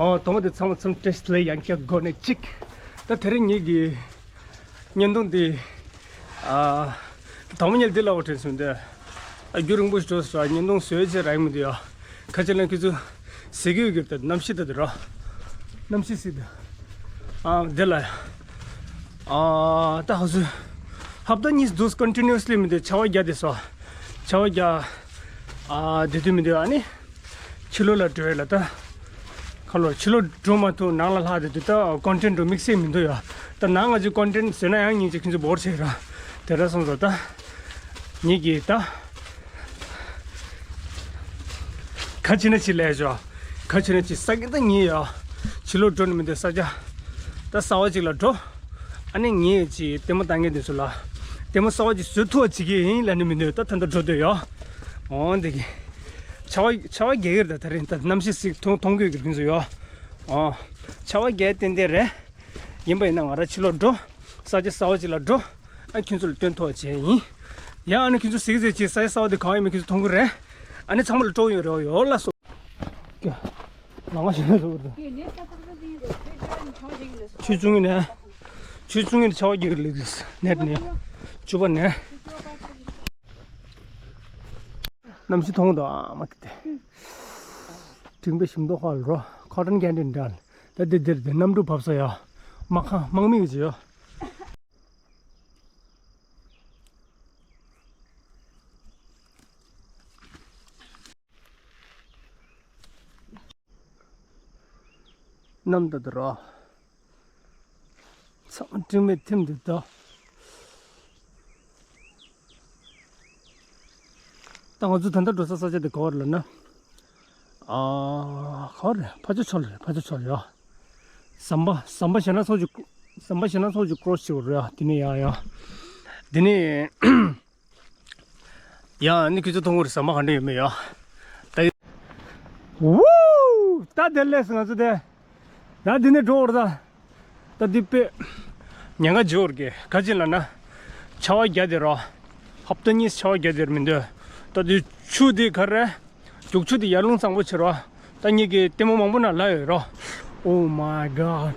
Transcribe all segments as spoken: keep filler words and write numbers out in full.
ཨོ་དོ་མ་དེ་ཚང་མ་ཚང་བཀྲ་ཤིས་བདེ་ལེགས། ཡང་བསྐྱར་གོ་ནས་གཅིག་ད་དེ་རིང་ངེད་ཀྱི་བརྙན་ཐུང་འདི་ཨ་དོ་མ་ཉལ་འདི་ལ་འོ་དྲན་སོང་། འདི་ཨ་རྒྱུན་རིང་པོ་ཞིག་འགྲོ་སོང་། བརྙན་ཐུང་བཟོས་བྱས་རག་མི་འདུག་ཡ། ཁ་ཆེ་ལ་ཁྱེད་ཚོ་གཟིགས་ཀྱི་ཡོད་ཀྱི་ད་གནམ་གཤིས་ད་དེ་རོ། གནམ་གཤིས་གཟིགས་ད། ཨ་འདི་ལ་ཨ་ད་ཧ་སུ་ཧབ་ཏ་གཉིས་འདུག་ཀོན་ཊི་ནུ་ཨ་སི་ལི་མི་འདུག་ཆར་པ་རྒྱག་བསྡད་སོང་། ཆར་པ་རྒྱག་ཨ་བསྡད་དུས་མི་འདུག་ཨ་ནི་ཕྱི་ལོགས་ལ་འགྲོ་ཡ་ལ་ད། ཁ་ལོ་ཕྱི་ལོགས་འགྲོ་མ་ཐུབ། ནང་ལ་ལྷག་བསྡད་དུས་ད་ཀོན་ཊེན་ཊི་འགྲོ་དམིགས་བསལ་མི་འདུག་ཡ། ད་ནང་ང་ཚོས་ཀོན་ཊེན་ཊི་བཟོས་ན་ཡང་ཉིན་གཅིག་ཁྱེད་ཚོ་བོར་བྱེད་ར། དེ་འདྲ་སོང་ཙང་ད་ངེད་ཀྱིས་ད་ག་བྱེད་ན་ཅིག་ལས་ཞོག་ག་བྱེད་ན་ཅིག་ས་ཆ་ད་ངེད་ཡ་ཕྱི་ལོགས་འགྲོ་ནི་མི་འདུག་ས་ཆ་ད་གསར་པ་ཅིག་ལ་འགྲོ། ཨ་ནི་ངེད་ཀྱིས་ལྟད་མོ་ལྟ་མཁན་དེ་ཚོ་ལ་ལྟད་མོ་གསར་པ་ཅིག་བཟོ་ཐུབ་པ་བྱེད་ཀྱི་ཡིན་ལབ་ནི་མི་འདུག་ད་ད་ལྟ་འགྲོ་འདོད་ཡོད། འོང་འདི་གི་ཆར་པ་ཆར་པ་རྒྱག་གི་རེད། ད་དེ་རིང་ད་གནམ་གཤིས་གཟིགས་མཐོང་མཐོང་གི་ཡོད་ཀྱི་ཁྱེད་ཚོ་ཡོད། ཨོ། ཆར་པ་རྒྱག་ཏན་ཏན་རེད། ཡིན་པ་ཡིན་ན་ང་རང་ཕྱི་ལོགས་འགྲོ། ས་ཆ་གསར་པ་ཅིག་ལ་འགྲོ། ཨ་ཁྱོད་ཚོ་ལ་སྟོན་ཐུབ་པ་བྱས་ཡིན། ཡང་ཨ་ནི་ཁྱོད་ཚོ་གཟིགས་གཟིགས་བྱས་ས་ཆ་གསར་པ་དེ་གང་ཡིན་མིན་ཁྱོད་ཚོ་མཐོང་གི་རེད། ཨ་ནི་ཚང་མ་ལ་སྤྲོ་ཡོད་རེད། ཡོད་ལ་སོ། ལ་ང་ཞིག་ལ་སོ་རེད། ཆུ་ཆུང་ངི་ནས་ཆུ་ཆུང་ངི་ནས་ཆར་པ་རྒྱག་གི་ལིག་ལིག་ནས་ནས་ཆུ་པ་ནས། གནམ་གཤིས་མཐོང་དང་མ་དེ་དེ། འབྲིང་པའི་ཞིམ་མདོག་ཁ་ལ་རོ། ཁ་ཊོན་ཁན་ཌི་འདྲ། ད་དེ་དེར་དེ་གནམ་གྲུ་བབས་ས་ཡ། དམག་ཁང་དམག་མི་གི་ཡོད། གནམ་ད་དེ་རོ། ཚང་མ་སྤྲིན་མེད་ཐིམ་དུ་དོ། ད་ང་ཚོ་ད་ལྟ་འགྲོ་ས་ས་ཆ་དེ་ག་བར་ལ་ན། ཨ་ག་བར་རེད། ཕ་ཇོ་ཕྱོགས་ལ་རེད། ཕ་ཇོ་ཕྱོགས་ལ་ཡ། ཟམ་པ་ཟམ་པ་གཞན་ན་ཚོགས་ཀྱི་ཟམ་པ་གཞན་ན་ཚོགས་ཀྱི་ཀྲོ་སི་བྱེད་དགོས་རེད་ཡ། དེ་ནས་ཡ་ཡ། དེ་ནས། ཡང་ནི་ཁྱེད་ཚོ་མཐོང་གི་རེད། ཟ་མ་ག་འདྲ་ཡོད་མེད་ཡ། ད་ཡ། ཝུའུ། ད་དེ་ལས་ང་ཚོ་དེ། ད་འདི་ནས་འགྲོ་བར་ད། ད་འདི་དཔེ། ཉེན་ཁ་ཡོད་རེད། ག་ཅི་ལབ་ན། ཆར་པ་རྒྱག་བསྡད་རོ། ཧབ་ཏ་གཉིས་ཆར་པ་རྒྱག་བསྡད་མི་འདུག་ད་འདི་ཆུ་འདི་ག་རེ། རྒྱུག་ཆུ་འདི་ཡར་ཀླུང་གཙང་པོ་བྱེད་རོ། ད་ངེད་ཀྱིས་ལྟད་མོ་མང་པོ་ནང་ལབ་ཡོད་རོ། Oh my God.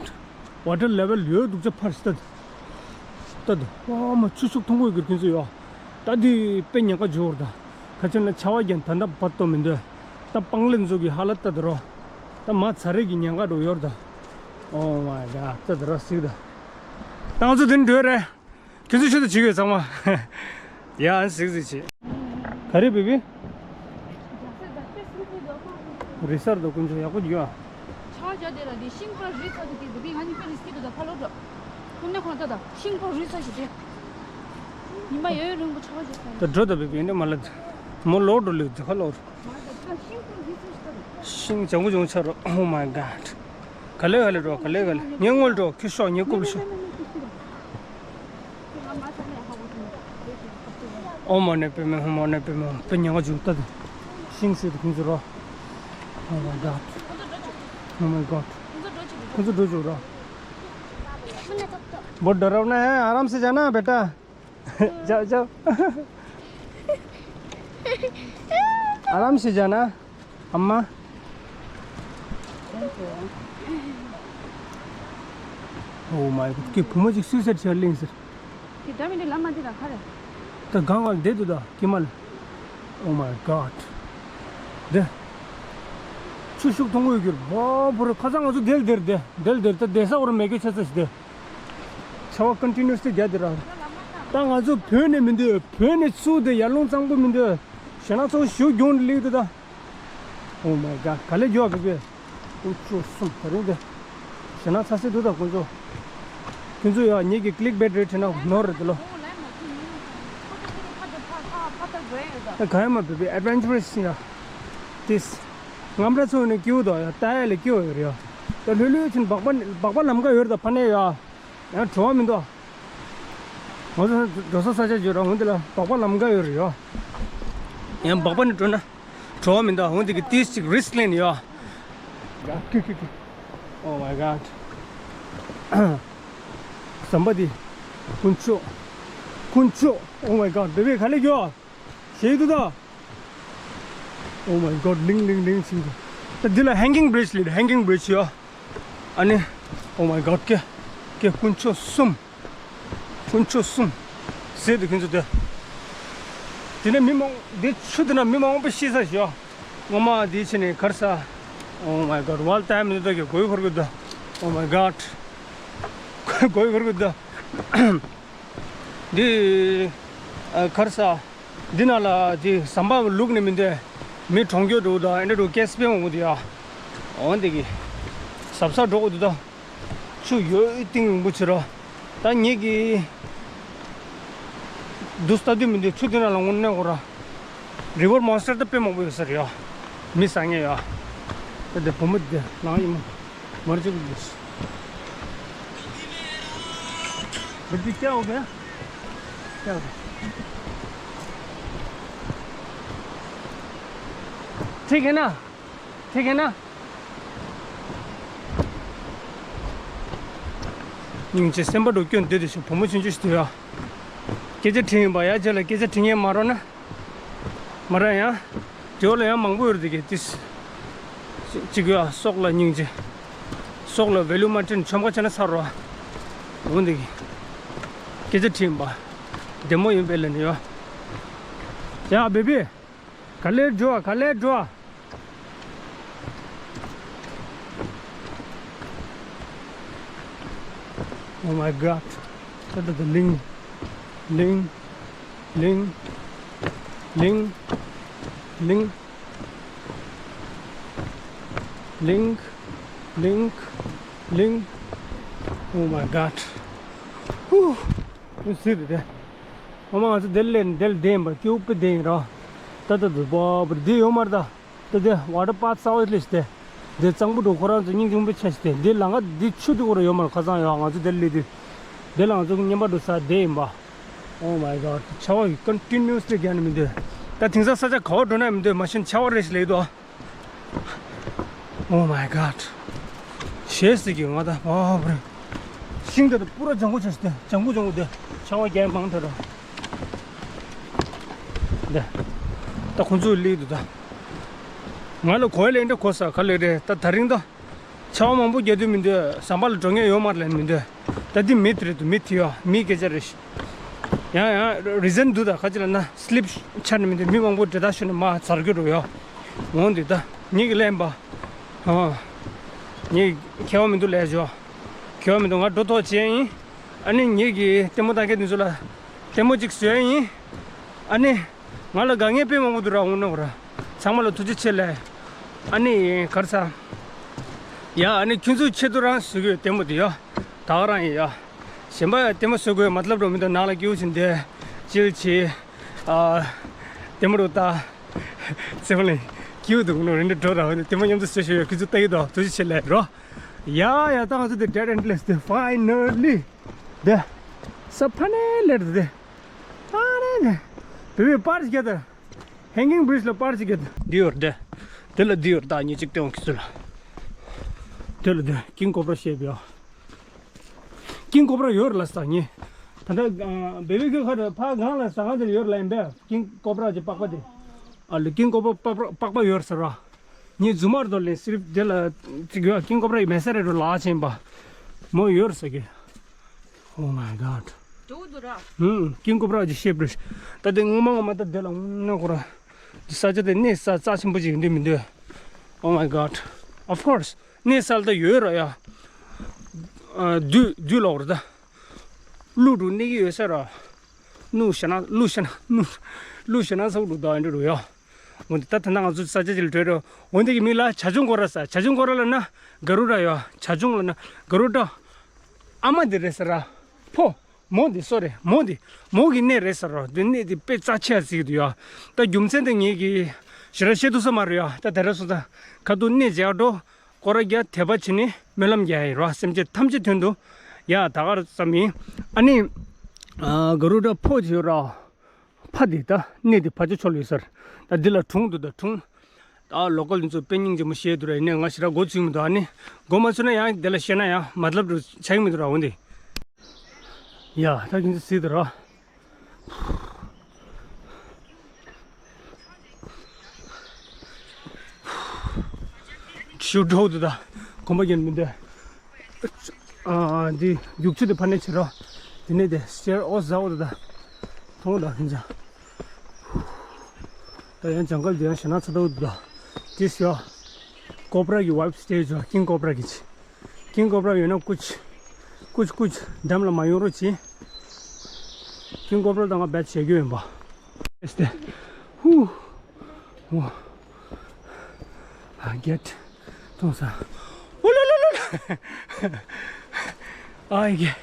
Water level ཡོད་འདུག་ཅག་ཕར་ཤི་ད། ད་དུ་ཨ་མ་ཆུ་ཤུགས་མཐོང་གི་ཡོད་ཀྱི་དུས་ཚོད་ཡོད། ད་འདི་དཔེ་ཉེན་ཁ་ཡོད་རེད་ད། ག་ཅི་ན་ཆར་པ་རྒྱག་ད་ད་བར་དོ་མི་འདུག་ད་སྤང་ལེབ་ཚོ་གི་ཧ་ལ་ད་དུ་རོ། ད་མ་ཚ་རེག་གི་ཉེན་ཁ་འགྲོ་ཡོད་རེད་ད། Oh my God. ད་དུ་རོ་སིག་ད། ད་ང་ཚོ་དེ་ནས་འགྲོ་རེད། ཁྱེད་ཚོས་ཤུལ་དུ་བྱེད་དགོས་ཚང་མ། ཡ་ཨན་གཟིགས་གཟིགས་བྱེད། ག་རེ་བེ་བི། རི་སར་དུ་དཀོན་མཆོག་ཡག་པོ་འགྱོ། ཆར་རྒྱག་དེ་ལ་དེ་ཤིང་པ་རི་ཚ་དུ་དེ་བེ་བི་ང་གཉིས་ཀ་རི་སྐྱིད་དུ་ད་ཕ་ལོ་འགྲོ། ཁོ་ནས་ཁོ་ན་ད་ད་ཤིང་པ་རི་ཚ་ཞིག་དེ། ཉི་མ་ཡོད་ཡོད་རིང་པོ་ཆར་རྒྱག་སོང་། ད་འགྲོ་ད་བེ་བི་ནི་མ་ལ། མོ་ལོག་འགྲོ་ལེ་དེ་ཁ་ལོག་འགྲོ། ཤིང་ལྗང་གུ་ལྗང་ཆ་རོ། Oh my God. ག་ལེ་ག་ལེ་འགྲོ། ག་ལེ་ག་ལེ། ངས་སྔོན་འགྲོ། ཁྱོད་ཤོག་ངས་རྐུབ་ཤོག་ཨོཾ་མ་ཎི་པདྨེ་ཧཱུྃ། མ་ཎི་པདྨེ་ཧཱུྃ། དཔེ་ཉེན་ཁ་འཇུག་ལྟ་དུ། ཤིང་སེ་དུ་ཁུང་ཚུ་རོ། Oh my God. Oh my God. ཁུང་ཚུ་འགྲོ་བཅུག་རོ། बहुत डरावना है, आराम से जाना बेटा। जाओ, जाओ। आराम से जाना, अम्मा। Oh my God. ཁྱེད་བུ་མོ་ཅིག་སུའི་སར་ཆེ་བ་གླེང་ཟེར། དེ་འདྲ་མི་འདྲ་ལམ་མ་འདི་དང་ཁ་རེ། ད་གང་ག་བསྡད་འདུག་ད་ཀྱེ་མ་ལ། Oh my God. འདི། ཆུ་ཤུགས་མཐོང་གི་ཡོད་ཀྱི་རེད། བ་བུ་རེ་ཁ་སང་ང་ཚོ་དེར་དེར་དེ་དེར་དེར་ད་བསྡད་ས་འོར་མེད་ཀྱི་ཆ་ཚ་ཞིག་དེ། ཆར་པ་ཀོན་ཊི་ནུ་ཨ་སི་ལི་རྒྱག་དེ་ར། ད་ང་ཚོ་བོད་ནས་མི་འདུག་བོད་ནས་ཚུར་དེ་ཡར་ཀླུང་གཙང་པོ་མི་འདུག་གཞན་ན་ཚོ་ཞུ་རྒྱུང་ལིག་དེ་ད། Oh my God. ག་ལེ་རྒྱུ་བ་བེ་བེ། དཀོན་མཆོག་གསུམ། ད་རིང་དེ། ཞེ་ན་ཚ་སེ་འདུག་ད་དཀོན་མཆོག་ཁྱོད་ཚོ་ཡ་ངེད་ཀྱི་ཀི་ལིག་བེཊ་རེད་དྲན་ན་ནོར་རེད་དེ་ལོ། ད་ག་ཡ་མ་བེ་བེ་ཨེཌ་ཝེན་ཅར་རེ་སི་ཡ། ཏིས། ངམ་ར་ཚོ་ནས་སྐྱིའུ་དོ་ཡ་ལྟ་ཡ་ལས་སྐྱིའུ་ཡོད་རེད་ཡ། ད་ལྷོད་ལྷོད་ཕྱིན་སྦག་སྦག་སྦག་སྦག་ལམ་ཀ་ཡོད་རེད་ད་ཕ་ནས་ཡ། ཡང་བྲོ་བ་མི་འདུག་ང་ཚོ་འགྲོ་ས་ས་ཆ་བརྗོད་ར་འོང་དེ་ལ་སྦག་སྦག་ལམ་ཀ་ཡོད་རེད་ཡ། ཡང་སྦག་སྦག་ནས་འགྲོ་ན། བྲོ་བ་མི་འདུག་འོང་དེ་གི་ཏིས་ཅིག་རི་སི་ཀི་ལེན་ཡོད། ཡ་ཀི་ཀི་ཀི། Oh my God. ཟམ་པ་འདི། དཀོན་མཆོག་དཀོན་མཆོག Oh my God. བེ་བེ་ག་ལེ་རྒྱུ་བ། ཞེ་དུ་ད། Oh my God. ལིང་ལིང་ལིང་ཕྱིན་གྱི། འདི་ལ་hanging bridge ལབ་རེད། hanging bridge ཡོད། ཨ་ནི། Oh my god. ཀེ། ཀེ་དཀོན་མཆོག་གསུམ། དཀོན་མཆོག་གསུམ། ཟེར་དུས་ཁྱོད་ཚོ་དེ། དེ་ནས་མི་མང་། འདི་ཆུ་དེ་ན་མི་མང་པོ་ཤི་ས་ཞིག་ཡོད། ངོ་མ་འདི་ཕྱི་ནས་གར་ས། Oh my god. ཝལ་ཏའི་མི་འདུག་ད་གི་གོས་འཁོར་གི་འདུག Oh my god. གོས་འཁོར་གི་འདུག་འདི། ཨ། གར་ས། འདི་ན་ལ་འདི་ཟམ་པ་ལུག་ནི་མི་འདུག་མི་གྲོང་ཁྱེར་འགྲོ་དང་ཨེ་འདྲ་འགྲོ་ཀེ་སི་པེ་འོང་གི་འདུག་ཡ། འོང་འདི་གི། ཟབ་ས་འགྲོ་གི་འདུག་ད། ཆུ་ཡོད་གཏིང་ཡོང་པོ་བྱེད་རོགས། ད་ངེད་ཀྱི་འདུག་ལྟ་དུས་མི་འདུག་ཆུ་འདི་ན་ལ་ངོ་གནས་གོ་ར། རི་ཝར་མོན་སི་ཊར་ད་དཔེ་མང་པོ་ཡོད་ས་རེད་ཡ། མི་ཟ་ངེས་ཡ། ད་དེ་བུ་མོ་དེ་ལངས་ཡིན་མོ། མར་ཅིག་དགོས། बेटी क्या हो गया? क्या हो गया? ठीक है ना? ठीक है ना? སྙིང་རྗེ། སེམས་པ་འགྲོ་སྐྱོན་འདི་དེ་ཞིག་བུ་མོ་ཆུང་ཆུང་ཞིག་དེ་ཡ། སྐད་ཆ་དྲིས་ཡིན་པ་ཡ། རྗེས་ལ་སྐད་ཆ་དྲི་ངེས་མ་རོགས་ན། མ་ར་ཡང་། དེ་འོག་ལ་ཡང་མང་པོ་ཡོད་རེད་དེ་གས་ཏིས། གཅིག་ཡ་སྲོག་ལ་སྙིང་རྗེ། སྲོག་ལ་ཝེ་ལུ་མ་སྤྲད་ན་ཆོམ་ཁ་བྱས་ན་ཚར་རོ། འོ་འདི་གི། སྐད་ཆ་དྲིས་ཡིན་པ། བདེ་མོ་ཡིན་པས་ལ་ནི་ཡོ། ཡ་བེ་བི། ག་ལེར་འགྲོ་ག་ལེར་འགྲོ། Oh my god. ད་ད་ད་ལིང་། ལིང་། ལིང་། ལིང་། ལིང་། ལིང་། ལིང་། ལིང་། Oh my god. ཧུ། ཨུ་སི་རེད་དེ། ཨ་མ་ང་ཚོ་དེར་སླེབས་ནས་དེར་བསྡད་ཡིན་པ། སྐྱིད་པོ་བསྡད་ཡིན་ར། ད་ད་དུ་བབ་རེད་འདི་ཡོད་མ་རེད་ད། ད་དེ་ཝ་ཊར་པཱརཀ་གསར་པ་སླེབས་ཤི་དེ། འདི་གཙང་པོ་འགྲོ་ཁོ་རང་ཚོ་སྙིང་རྗེ་མོ་ཆེ་ཤི་དེ། འདི་ལམ་ཁ་འདི་ཆུ་དེ་ཁོ་རང་ཡོད་མ་རེད། ཁ་སང་ཡོད་ང་ཚོ་དེར་སླེབས་དུས། འདི་ལ་ང་ཚོ་བརྙན་པར་འགྲོ་ས་བསྡད་ཡིན་པ། Oh my god. ཆར་པ་གི་ཀོན་ཊི་ནུ་ཨ་སི་ལི་རྒྱག་ནི་མི་འདུག་ད་དེང་སང་ས་ཆ་ག་པར་འགྲོ་ན་མི་འདུག་མ་གཞི་ཆར་པ་རེ་ཞིག་སླེབས་འདུག Oh my god. ཞེས་ཟེར་གྱི་ང་ད་བབ་རེད། ཤིང་དེ་པུ་ར་ལྗང་ཁུ་ཆགས་སོང་སྟེ། ལྗང་ཁུ་ལྗང་ཁུ་དེ། ཆར་པ་རྒྱག་མང་ཐལ་ར། འདི། ད་ཁོང་ཚོ་སླེབས་འདུག་ད། ང་ལ་གོ་ཡ་ལེན་འདྲ་གོ་ས་ག་ལེ་རེད། ད་ད་རིང་ད། ཆར་པ་མང་པོ་རྒྱག་དུས་མི་འདུག་ཟམ་པ་ལ་འགྲོ་མཁན་ཡོད་མ་རེད་ལབ་མི་འདུག་ད་འདི་མི་དེ་རེད་འདུག་མི་དེ་ཡོད་མི་སྐད་ཆ་རེད། ཡང་ཡང་རི་ཛན་འདུག་ད་ཁ་ཅིག་ལ་ན་སི་ལིབ་ཆགས་ནས་མི་འདུག་མི་མང་པོ་འདྲེ་ད་ཤོར་ནས་མར་ཚར་གྱི་འགྲོ་ཡོད། འོང་འདི་ད་ངེད་ཀྱི་ལན་པ། ཨ། ངས་ཁྱད་པར་མི་འདུག་ལས་ཞོ། ཁྱད་པར་མི་འདུག་ང་འགྲོ་ཐོག་བྱས་ཡིན། ཨ་ནི་ངེད་ཀྱི་ལྟད་མོ་ལྟ་མཁན་དེ་ཚོ་ལ་ལྟད་མོ་གཅིག་བཟོས་ཡིན། ཨ་ནི་ང་ལ་དགའ་མཁན་དཔེ་མང་པོ་འདུག་ར། འོང་ན་འོ་ར། ཚང་མ་ལ་ཐུགས་རྗེ་ཆེ་ལབ། ཨ་ནི་གར་ས། ཡ་ཨ་ནི་ཁྱོད་ཚོའི་ཆེད་དུ་རང་བཟོ་གི་ཡོད་ལྟད་མོ་དེ་ཡ། ད་ག་རང་ཡིན་ཡ། གཞན་པ་ལྟད་མོ་བཟོ་དགོས་མ་ལབ་འགྲོ་མི་འདུག་ནང་ལ་སྐྱིད་པོ་བྱས་བསྡད། ཅིལ་བྱས། ཨ། ལྟད་མོ་རུ་ལྟ། ཚེ་བ་ལེན། སྐྱིད་པོ་འདུག་ནོ་རེ་འདྲ་འགྲོ་ར། འོ་ན་ལྟད་མོ་མཉམ་དུ་བཟོ་ཤེས་ཡོད་ཁྱོད་ཚོ་ལྟ་གི་འདུག་ཐུགས་རྗེ་ཆེ་ལབ་རོ། ཡ་ཡ་ད་ང་ཚོ་དེ་ཌེཌ་ཨེན་ཌི་ལེ་སི་དེ་ཕའི་ནལ་ལི། དེ། ས་ཕ་ནེ་ལེར་དེ། ཕ་ནེ་ནེ། བེ་བེ་པར་ཞིག་རྒྱབ་དང་། ཧེང་གིང་བི་རི་ཇི་ལ་པར་ཞིག་རྒྱབ་དང་། འདི་ཡོད་རེད། དེ་ལ་འདི་ཡོད་རེད། ད་ཉིན་གཅིག་སྟོན་གྱི་ཚུལ་ལ། དེ་ལ་དེ་ཀིང་ཀོབ་ར་ཤེས་པ་ཡོད། ཀིང་ཀོབ་ར་ཡོད་རེད་ལ་ས་ངས། ད་ལྟ་བེ་བེ་ཁྱོད་ཁ་རེ་ཕ་གང་ལ་ཟ་ཁང་དེར་ཡོད་རེད་ལ་ཡིན་པས་ཀིང་ཀོབ་ར་གྱི་པགས་པ་དེ། ཨ་ལ་ཀིང་ཀོབ་ར་པགས་པ་པགས་པ་ཡོད་རེད་ཟེར་བ། ངས་རྫུན་མ་རེད་དོ་ལན་སི་རིབ་དེ་ལ་ཅིག་ཡོད། ཀིང་ཀོབ་ར་ཡི་མེ་སེ་རེ་རུ་ལག་ཕྱིན་པ། མོ་ཡོད་རེད་ཟེར་གི། Oh my god. འགྲོ་འདུག་ར། ཧུམ། ཀིང་ཀོབ་ར་གྱི་ཤེབ་རེད། ད་དེ་ངོ་མ་ངོ་མ་ད་དེ་ལ་ངོ་ན་ཁོ་ར། འདི་ས་ཆ་དེ་གནས་ས་རྩ་ཆེན་པོ་ཅིག་ཡིན་འདུག་མི་འདུག Oh my god. Of course. གནས་ས་ལ་ད་ཡོད་ར་ཡ། ཨ། བདུད་བདུད་ལོག་རེད་ད། ཀླུ་འགྲོ་གནས་ཀྱི་ཡོད་ས་ར། ནུ་ཤ་ན་ལུ་ཤ་ན་ནུ། ལུ་ཤ་ན་སོགས་འགྲོ་ད་འདྲ་རུ་ཡ། འོན་ཏེ་ད་ད་ན་ང་ཚོ་ས་ཆ་ཅིག་ལ་བྲོས་རོ། འོན་ཏེ་གི་མི་ལ་བྱ་ཆུང་ཀོ་ར་ས། བྱ་ཆུང་ཀོ་ར་ལ་ན་ག་རུ་ར་ཡ། བྱ་ཆུང་ལ་ན་ག་རུ་ར། ཨ་མ་འདི་རེད་ཟེར་ར། ཕོ། མོ་འདི་སོ་རེད། མོ་འདི་མོ་གི་གནས་རེད་ཟེར་རོ། འདི་གནས་འདི་དཔེ་རྩ་ཆེ་ཟིག་འདུག་ཡ། ད་རྒྱུ་མཚན་དེ་ངེད་ཀྱི་ཞེ་དྲག་བཤད་ཐུབ་ས་མ་རེད་ཡ། ད་དེ་ར་སོང་ཙང་ཁ་ཐུག་གནས་མཇལ་འགྲོ། སྐོར་ར་རྒྱག་དད་པ་བྱེད་ནས་སྨོན་ལམ་རྒྱག་ཡིན་རོ། སེམས་ཅན་ཐམས་ཅད་དོན་དུ་ཡ་ད་ག་ར་ཙམ་ཡིན། ཨ་ནི། ཨ། ག་རུ་འདྲ་ཕོ་བྱེད་ར། ཕ་འདི་ད་གནས་འདི་ཕ་ཆོ་ཆོ་ལ་ཡོད་ས་རེད། ད་འདི་ལ་དྲུང་འདུག་ད་དྲུང་། ད་ལོ་ཀལ་འདི་ཚོ་དཔེ་སྙིང་རྗེ་མོ་བཤད་འདུག་ར། ཡིན་ནའི་ང་ཞེ་དྲག་མགོ་ཚོས་མི་འདུག་ཨ་ནི་མགོ་མ་ཚོས་ན་ཡང་འདི་ལ་བཤད་ན་ཡང་མ་ལབ་རུ་ཆགས་ཀྱི་མི་འདུག་ར། འོ་འདི། ཡ་ད་ཁྱེད་ཚོ་གཟིགས་དང་ར། ཞུ་འགྲོ་འདུག་ད། གོམ་པ་རྒྱག་མི་འདོད། ཨ་འདི་རྒྱུག་ཆུ་དེ་ཕ་ནས་བྱེད་རོགས། དེ་ནས་དེ་སྤྱིར་ཨོ་ཟ་འོ་དེ་ད། མཐོང་ད་ཧིན་ཅང་། ད་ཡང་ཇང་གལ་དེ་ཡང་ཞེ་ན་ཚ་ད་འོ་དེ་ད། དེ་ཤོ། ཀོབ་ར་གི་ཝའིབ་སི་སྟེ་ཇོ། ཀིང་ཀོབ་ར་གི་ཅི། ཀིང་ཀོབ་ར་ཡོད་ན་ཀུཆ། ཀུཆ་ཀུཆ་འགྲམ་ལ་མ་ཡོང་རོགས་གྱིས། ཀིང་ཀོབ་ར་དང་ང་བེད་བྱེད་རྒྱུ་ཡིན་པ། ཨེ་སྟེ། ཧུ། ཧུ། ཨ་གེད། ཐོང་ས། ཨོ་ལ་ལ་ལ་ལ། ཨ་ཡེ་གེ།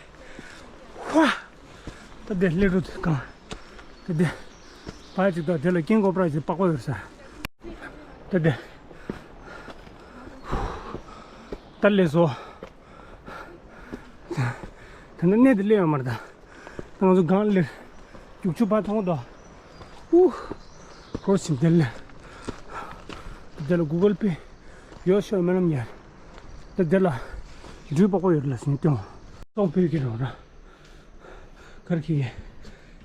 ཧུ། ད་དེ་སླེབས་འགྲོ་དུས་གང་། ད་དེ། ཕ་ཡ་ཅིག་ད་དེ་ལ་ཀིང་ཀོབ་ར་ཅིག་པགས་པ་ཡོད་ས། ད་དེ། ད་སླེབས་སོ། ད་ནི་གནས་དེ་སླེབས་ཡོད་མ་རེད་ད། ད་ང་ཚོ་གང་སླེབས། རྒྱུག་ཆུ་ཕར་མཐོང་དོ། ཨུ། ཁོ་ཕྱིན་དེ་ལ། དེ་ལ་གུ་གལ་པེ། ཡོད་ཤོད་མེད་ལམ་ཡར། ད་དེ་ལ། འགྲུལ་པགས་པ་ཡོད་ལ་ཟིན་ཏེ། ཏོག་པོའི་གི་རོ་ར། གར་གི་གི།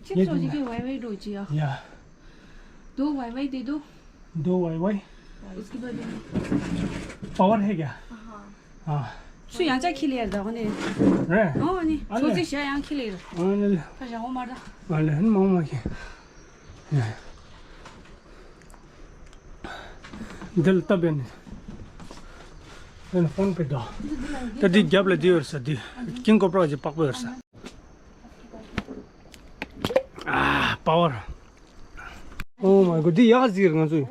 ཁྱེད་ཚོ་ཅིག་གི་ཝའི་ཝའི་འགྲོ་ཅི་ཡ། ཡ། दो वाई वाई दे दो। दो वाई वाई। उसके बाद पावर है क्या? हाँ। हाँ। सु यहाँ जा खिले यार दागो ने। रे। ओ नि। अले। छोटे से यहाँ खिले। अले। का जाओ मारा। अले हन मामा के। दिल तबे ने। ཨ་ནི་ཕོན་པེ་དོ། ད་འདི་རྒྱབ་ལ་འདི་ཡོད་ས་འདི། ཀིང་ཀོབ་ར་གི་པགས་པ་ཡོད་ས། ཨ་པ་ཝར། Oh my god འདི་ཡག་ཟིག་རེད་ང་ཚོས།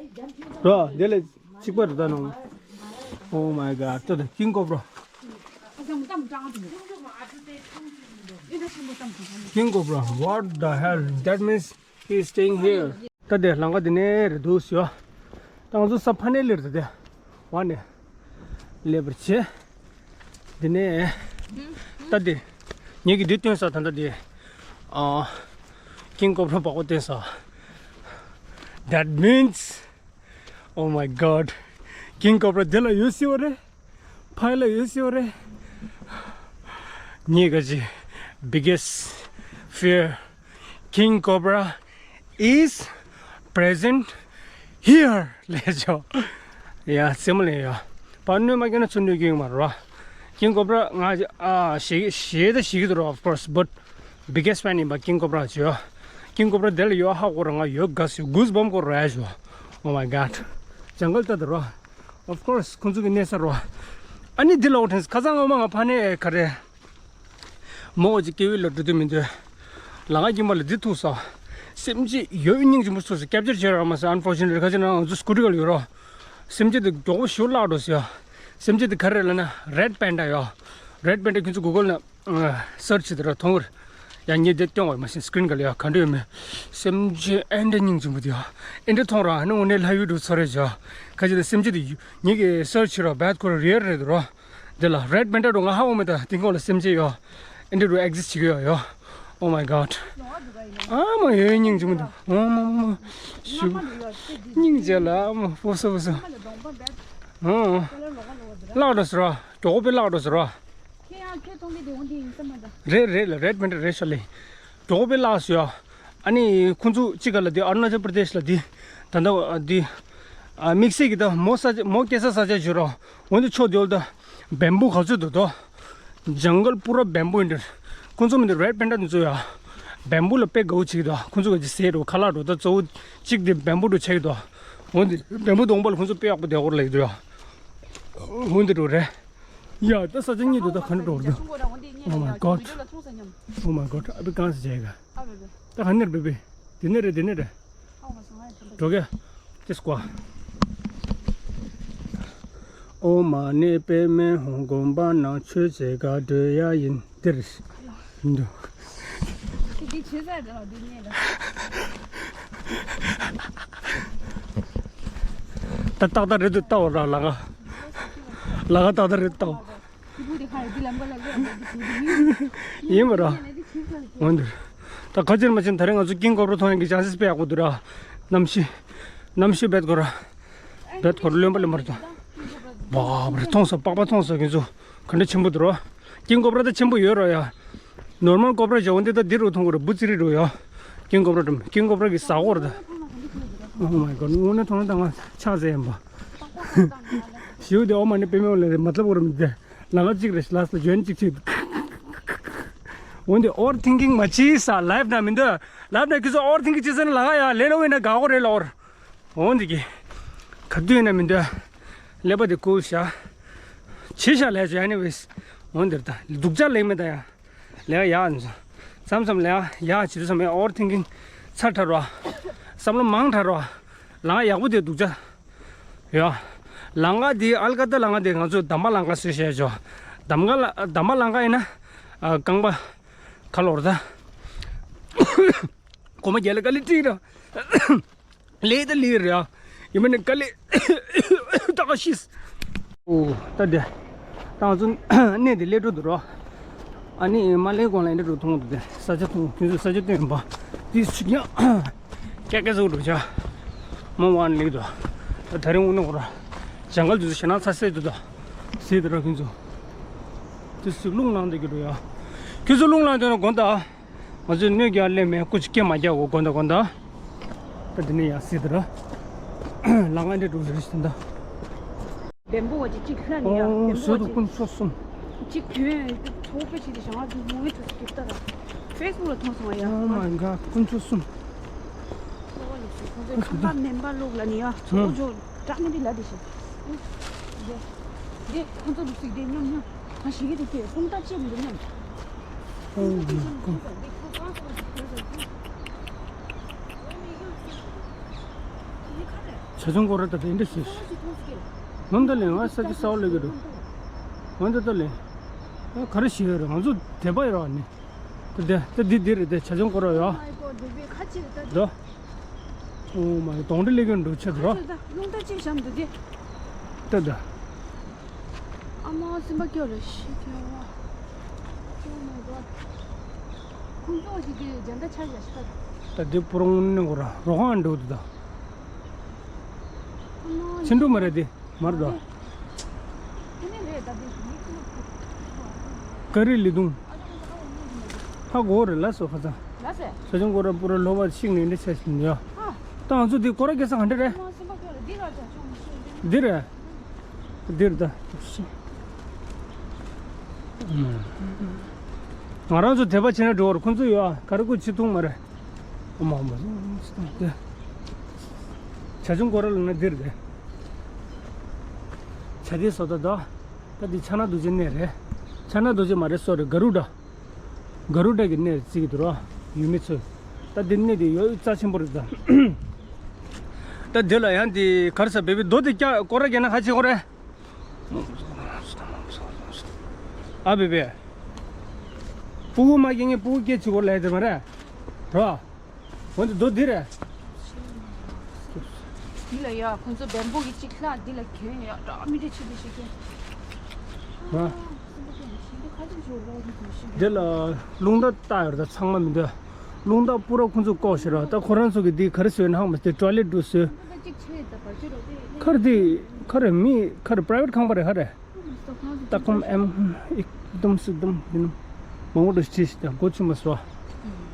ར་འདི་ལས་གཅིག་པ་རེད་ད་ནང་། Oh my god ད་ད་ཀིང་ཀོབ་ར། ཀིང་ཀོབ་ར། What the hell? That means He's staying here. ད་དེ་ལམ་ཁ་དེ་ནས་རེད་འདུག་ཟེར། ད་ང་ཚོ་ས་ཕ་ནས་སླེབས་རེད་དེ། བ་ནས། སླེབས་པར་བྱེད། དེ་ནས། ད་དེ། ངེད་ཀྱི་འདི་སྟོན་ས་ད་ལྟ་དེ། ཨ། ཀིང་ཀོབ་ར་པགས་པ་སྟོན་ས། That means Oh my god. ཀིང་ཀོབ་ར་དེ་ལ་ཡོད་སྲིད་པ་རེད། ཕ་ཡི་ལ་ཡོད་སྲིད་པ་རེད། ངའི་ག་ཅི། Biggest fear. King Cobra is present here. ལས་ཆོག་ཡ་སེམས་ལས་ཡ། ཕར་གནོད་མ་སྐྱེལ་ན་ཚུར་གནོད་སྐྱེལ་གྱི་མ་རེད་བ། ཀིང་ཀོབ་ར་ང་ཨ་ཞེ་ཞེ་ད་ཞེ་གི་འདུག་ར། Of course, but biggest fan ཡིན་པ་ཀིང་ཀོབ་ར་བྱོས། ཀིང་ཀོབ་ར་དེ་ལ་ཡོད་ཧ་གོ་ར་ང་ཡོད་དགའ་སི་གུས་བམ་གོ་ར་ཡ་ཞོ། Oh my god. ཇང་གལ་ལྟ་དུ་རོ། Of course ཁོང་ཚོ་གི་གནས་ས་རོ། ཨ་ནི་འདི་ལ་འོ་ཁ་སང་ངོ་མ་ང་ཕ་ནས་ག་རེ། མོ་འོ་ཅི་སྐྱེ་བའི་ལ་འགྲོ་དུས་མི་འདོད། ལ་ང་སྐྱིན་པ་ལ་འདི་ཐུག་ས། སེམས་ཅི་ཡོད་སྙིང་རྗེ་མོ་ཚོ་ས་ཀེབ་ཅར་བྱེད་ར་མ་ས། Unfortunately ཁ་ཅིག་ན་ང་ཚོ་སྐུ་ཊི་ག་ལ་ཡོད་རོ། སེམས་ཅི་དེ་མགྱོགས་པོ་ཞུ་བརླག་འགྲོ་ཟེར། སེམས་ཅི་དེ་ག་རེ་ལ་ན་རེད་པན་ཌ་ཡོ། རེད་པན་ཌ་ཁྱོད་ཚོ་གུ་གལ་ན། སར་ཆི་དེ་ར་མཐོང་བར། ཡང་ངས་དེ་སྟོན་བར་མ་ཤེས་སི་ཀི་རིན་ག་ལ་ཡ་ག་འདྲ་ཡོད་མེད། སེམས་ཅན་ཨེ་འདྲ་སྙིང་རྗེ་མོ་དེ་ཡ། ཨེ་འདྲ་མཐོང་ར་ཨ་ནི་འོ་ནས་ལྷ་ཡུལ་དུ་ཚོ་རེ་བྱ། ཁ་ཅིག་ལ་སེམས་ཅན་དེ་ངེད་ཀྱི་སར་ཆི་ར་བད་ཁོ་ར་རེད་རེད་དུ་ར། དེ་ལ་རེད་པན་ཌ་འགྲོ་ང་ཧ་འོ་མེད་ད་དེ་ཁོ་ལ་སེམས་ཅན་ཡོ། ཨེ་འདྲ་རུ་ཨེག་ཛིས་བྱེད་ཀྱི་ཡོད་ཡོ། Oh my god. ཨ་མ་ཡོད་སྙིང་རྗེ་མོ་དེ། ཨ་མ་མ་མ། ཞུ། སྙིང་རྗེ་ལ་ཨ་མ་ཕོ་སོ་ཕོ་སོ། ཨ། བརླག་འགྲོ་ཟེར་ར། མགྱོགས་པོ་བརླག་འགྲོ་ཟེར་ར། ཁྱེད་ཡང་ཁྱེད་མཐོང་གི་འདུག་འོང་དེ་ཡིན་ས་མ་ད། རེད་རེད་ལ་རེད་པན་ཌ་རེད་ཤོ་ལེ། མགྱོགས་པོ་བརླག་སོང་ཡ། ཨ་ནི་ཁོང་ཚོ་གཅིག་ག་ལ་དེ་ཨ་རུ་ན་ཅལ་པར་དེཤ་ལ་དེ། ད་ལྟ་དེ། ཨ་དམིགས་བསལ་གྱི་ད་མོ་ས་མོ་སྐྱེ་ས་ས་ཆ་བྱོས་རོགས། འོན་ཏེ་ཕྱོགས་དེ་བོ་ད། བེམ་བུ་ག་ཚོད་འདུག་དོ། ཇང་གལ་པུ་ར་བེམ་བུ་ཡིན་འདྲ། ཁོང་ཚོ་མི་འདུག་རེད་པན་ཌ་ཚོ་ཡ། བེམ་བུ་ལ་དཔེ་དགའ་བོ་བྱེད་ཀྱི་འདུག་ཁོང་ཚོ་ག་ཅི་ཟེར་རོ་ཁ་ལག་འགྲོ་ད་གཙོ་བོ་གཅིག་དེ་བེམ་བུ་འགྲོ་ཆེ་གི་འདུག་འོན་ཏེ་བེམ་བུ་སྡོང་པོ་ལ་ཁོང་ཚོ་དཔེ་ཡག་པོ་བསྡད་ཡོད་རེད་ལབ་ཀྱི་འདུག་ཡ། འོན་ཏེ་འགྲོ་རེད། ཡ་ད་ས་ཆ་གཉིས་འདུག་ད་ག་འདྲ་འགྲོ་རེད་འདུག Oh my god. Oh my god. ཨ་བི་གང་ཟེར་བྱས་ག་ད་ག་ནེར་བེ་བེ། དེ་ནེ་རེད་དེ་ནེ་རེད། འགྲོ་ག་ཏེ་སྐོ། ཨོ་མ་ནི་པདྨའི་ཧོང་དགོན་པ་ནང་ཆོས་བྱེད་ག་འགྲོ་ཡ་ཡིན་འདིར། འདུ། ད་ཏག་ཏག་རེད་འདུག་ལྟ་བ་ར་ལ་ག་ལ་ག་ཏག་ཏག་རེད་ལྟ་བ། ཡིན་པ་ར། འོན་ཏེ། ད་ཁ་ཅིག་མ་ཕྱིན་ད་རེས་ང་ཚོ་ཀིང་ཀོབ་ར་མཐོང་ཡག་གི་ཅན་སི་དཔེ་ཡག་པོ་འདུག་ར། གནམ་གཤིས། གནམ་གཤིས་བེད་ཁོ་ར། བེད་ཁོ་ར་རློན་པ་རློན་པ་རེད་ད། བ་བ་རེ་མཐོང་ས་པགས་པ་མཐོང་ས་ཁྱེད་ཚོ་ག་འདྲ་ཆེན་པོ་འདུག་ར། ཀིང་ཀོབ་ར་ད་ཆེན་པོ་ཡོད་ར་ཡ། ནོར་མལ་ཀོབ་ར་བྱ་འོན་ཏེ་ད་འདི་རུ་མཐོང་གི་ར་འབུ་ཙི་རི་རུ་ཡ། ཀིང་ཀོབ་ར་འགྲམ་ཀིང་ཀོབ་ར་གི་ཟ་འོར་ད། Oh my god དངོས་གནས་མཐོང་ན་ད་ང་ཆགས་ཟེར་ཡིན་པ། ཞིའུ་དེ་ཨོ་མ་ནི་པེ་མེ་ལ་རེ་མ་ལབ་གོ་ར་མི་དེ། ལ་ང་གཅིག་རེ་ལ་ས་ཇོན་གཅིག་ཆེ། འོན་ཏེ་ཨོ་ཝར་ཐིང་ཀིང་མ་བྱེད་ས་ལའིབ་ན་མི་འདོད། ལའིབ་ན་ཁྱོད་ཚོ་ཨོ་ཝར་ཐིང་ཀིང་བྱེད་ས་ན་ལ་ང་ཡ་ལེ་ནོ་བེ་ན་ག་གོ་རེ་ལ་ཨོར། འོན་ཏེ་གི། ག་དུས་ན་མི་འདོད། ཀླད་པ་དེ་ཀུལ་ཤ། ཆེ་ཤ་ལས་ཇོ་ཨེ་ནི་ཝེས། འོན་ཏེ་ད་སྡུག་ཅག་ལེགས་མེད་ད་ཡ། ལས་ཡག་མཚམས་མཚམས་ལས་ཡག་བྱེད་དུས་ཙམ་ཨོ་ཝར་ཐིང་ཀིང་ཚ་དྲགས་རོ། བསམ་བློ་མང་དྲགས་རོ། ལ་ང་ཡག་པོ་དེ་སྡུག་ཅག་ཡོད། ལ་ང་དེ་ཨལ་ཀ་ཏ་ལ་ང་དེ་ང་ཚོ་འདམ་པ་ལ་ང་བཟོས་བྱས་ཆོག་འདམ་ཀ་ལ་འདམ་པ་ལ་ང་ཡིན་ན། ཨ་རྐང་པ་ཁ་ལོར་ད། གོ་མ་རྒྱལ་ལ་ཀ་ལི་ཏྲིག་ར། ལེ་ད་ལེ་རེད་ཨ། ཡིན་མིན་ནི་དཀའ་ལས་ད་ག་ཤིས། ཨོ་ད་དེ། ད་ང་ཚོ་གནས་དེ་སླེབས་འགྲོ་འདུག་རོ། ཨ་ནི་མ་སླེབས་གོང་ལ་འདི་འགྲོ་མཐོང་འདུག་དེ་ས་ཆ་མཐོང་ཁྱོད་ཚོ་ས་ཆ་སྟོན་པ། དེ་ཚོ་ཡང་ཀྱག་ཀྱག་བཟོ་འགྲོ་བྱ། མ་ཝང་ལེགས་འདུག་ད་དེ་རིང་དབུ་ནས་འོར། ཇང་གལ་དུ་ཞེ་ན་ཚ་སེ་འདུག་ད། ཟེར་དེ་ར་ཁྱོད་ཚོ། དེ་ཚོ་རླུང་ལངས་འདུག་གི་འགྲོ་ཡ། ཁྱོད་ཚོ་རླུང་ལངས་འདུག་ན་དགོངས་དག་ང་ཚོས་གནོད་སྐྱེལ་ལེ་མེད་སྐུ་ཅི་སྐད་མ་རྒྱག་གོ་དགོན་དང་དགོན་དང་། ད་འདི་ནས་ཡང་སྲིད་དུ་ར། ལ་ང་འདྲེ་འགྲོ་རེ་ཞིག་ད། བེམ་པོ་བ་ཅི་གཅིག་ལྷ་ནི་ཡ། ཨོ་བེམ་པོ་བ་ཟོས་དུ་ཅི་དཀོན་མཆོག་གསུམ། གཅིག་གྱོན་ཚོགས་པའི་ཆེད་དུ་བྱང་བ་དུ་མོ་ངའི་ཚོགས་སུ་ཀིབ་ཏ་ར། ཕེ་སི་བུག་ལ་མཐོང་སོང་བ་ཡ། Oh my god དཀོན་མཆོག་གསུམ། ཁང་པ་མེམ་པ་ལོག་ལ་ནི་ཡ་ཚོགས་ཇོ་བཀྲག་མི་འདི་ལ་འདི་ཞིག་འདི་ཁོང་ཚོ་ལུགས་སྲིད་དེ་མཉམ་མཉམ་ང་ཞིག་གི་དེ་ཁོང་ལྟ་ཅེས་མི་འདུག་མཉམ། ཨོ་མའི་གོ། ཇ་ཆུང་སྐོར་ར་ད་དེ་འདྲ་ཞིག་ངོ་མ་ད་ལེ་ང་ས་ཅི་ས་བ་ལེ་གི་འདུག་ངོ་མ་ད་ལེ། ཨ་ག་རེ་ཞིག་ཡོད་རེད་ང་ཚོ་དད་པ་ཡོད་ར་ནི། ད་དེ་ད་འདི་འདི་རེད་དེ་ཇ་ཆུང་སྐོར་ར་ཡོད། འདི། ཨོ་མ་གདོང་འདྲེ་ལེགས་ཀྱང་འགྲོ་ཆེ་འགྲོ། ད་རླུང་རྟ་ཅིག་བཞག་འདུག་དེ། ད་ད། ཨ་མ་སེམས་པ་སྐྱོ་རེ་ཤི་ཁྱོད་བ། Oh my god ཁོང་ཚོ་ཞིག་གི་འཇམ་ད་ཆ་བཞག་ཤི་ད། ད་དེ་པུ་རོང་ནི་གོ་ར་རོ་ཁང་འགྲོ་འདུག་ད། ཨ་མ་ཆེན་འགྲོ་མ་རེད་དེ་མར་ད། དེ་ནས་རེད་ད་དེ་ཡིག་ཀ་རི་ལི་དུང་། ཧ་གོ་རེད་ལ་སོ་ཁ་ཚ། ལ་སེ། ས་ཆུང་སྐོར་ར་པུ་ར་ལོ་བ་ཤིག་ནས་འདི་ཆ་ཞིག་ཡ། ཧ། ད་ང་ཚོ་འདི་སྐོར་ར་རྒྱལ་ས་ག་འདྲ་རེད། མ་སེམས་པ་སྐྱོ་རེད་འདི་ར་ད་ཆུང་མི་ཤེས་འདི། འདི་རེད། འདི་རེད་ད། ང་རང་ཚོ་དད་པ་བྱས་ན་འགྲོ་བར་ཁོང་ཚོ་ཡོད་ཨ་ག་རེ་ཁོ་ཅི་མཐོང་མ་རེད། ཨོ་མ་ཨོ་མ་ཟོ་ཇ་ཆུང་སྐོར་ར་ལ་ན་འདི་རེད། ཇ་དེ་སོ་ད་ད། ད་འདི་ཕྱག་ན་རྡོ་རྗེ་གནས་རེད། ཕྱག་ན་རྡོ་རྗེ་མ་རེད་སོ་རེད་ག་རུ་ཌ། ག་རུ་ཌ་གི་གནས་རེད་བརྩི་གི་འདུག་ར། ཡུལ་མི་ཚོས། ད་འདི་གནས་དེ་ཡོད་རྩ་ཆེན་པོ་རེད་ད། ད་འདི་ལ་ཡང་འདི་ག་རེ་ཟ་བེ་བི་རྡོ་དེ་སྐྱ་སྐོར་ར་རྒྱག་ན་ཧ་ཅི་ཁོ་རེད། ཨ་བེ་བེ། སྤུ་གུ་མ་སྐྱེ་ངས་སྤུ་གུ་སྐྱེ་ཆི་གོ་ལས་དེ་མ་རེད། རོ། འོན་ཏེ་རྡོ་འདི་རེད། འདི་ལ་ཡ་ཁོང་ཚོ་བེམ་པོ་གི་གཅིག་ལྷག་འདི་ལ་གྱོན་ཡ་འདྲ་མི་འདྲ་ཆི་འདི་ཞིག་གྱོན། ང་། འདི་ལ་རླུང་རྟ་བཏགས་ཡོད་རེད་ད་ཚང་མ་མི་འདོད། རླུང་རྟ་པུ་ར་ཁོང་ཚོ་བཀོག་ཤི་ར་ད་ཁོ་རང་ཚོ་གི་འདི་ག་རེ་བཟོས་ན་ཧང་མ་སྟེ་ཊོའི་ལེཊ་འདྲ་བཟོས། ཁར་འདི་ཁར་མི་ཁར་པ་རའི་ཝེཊ་ཁང་པ་རེད་ཧ་རེད། ཏ་ཀོམ་ཨེམ་ཨིག་དུམ་སི་དུམ་དི་ནུམ། མང་པོ་འདྲ་ཞིག་བྲིས་ཤིག་དང་སྒོ་ཕྱི་མ་སོ།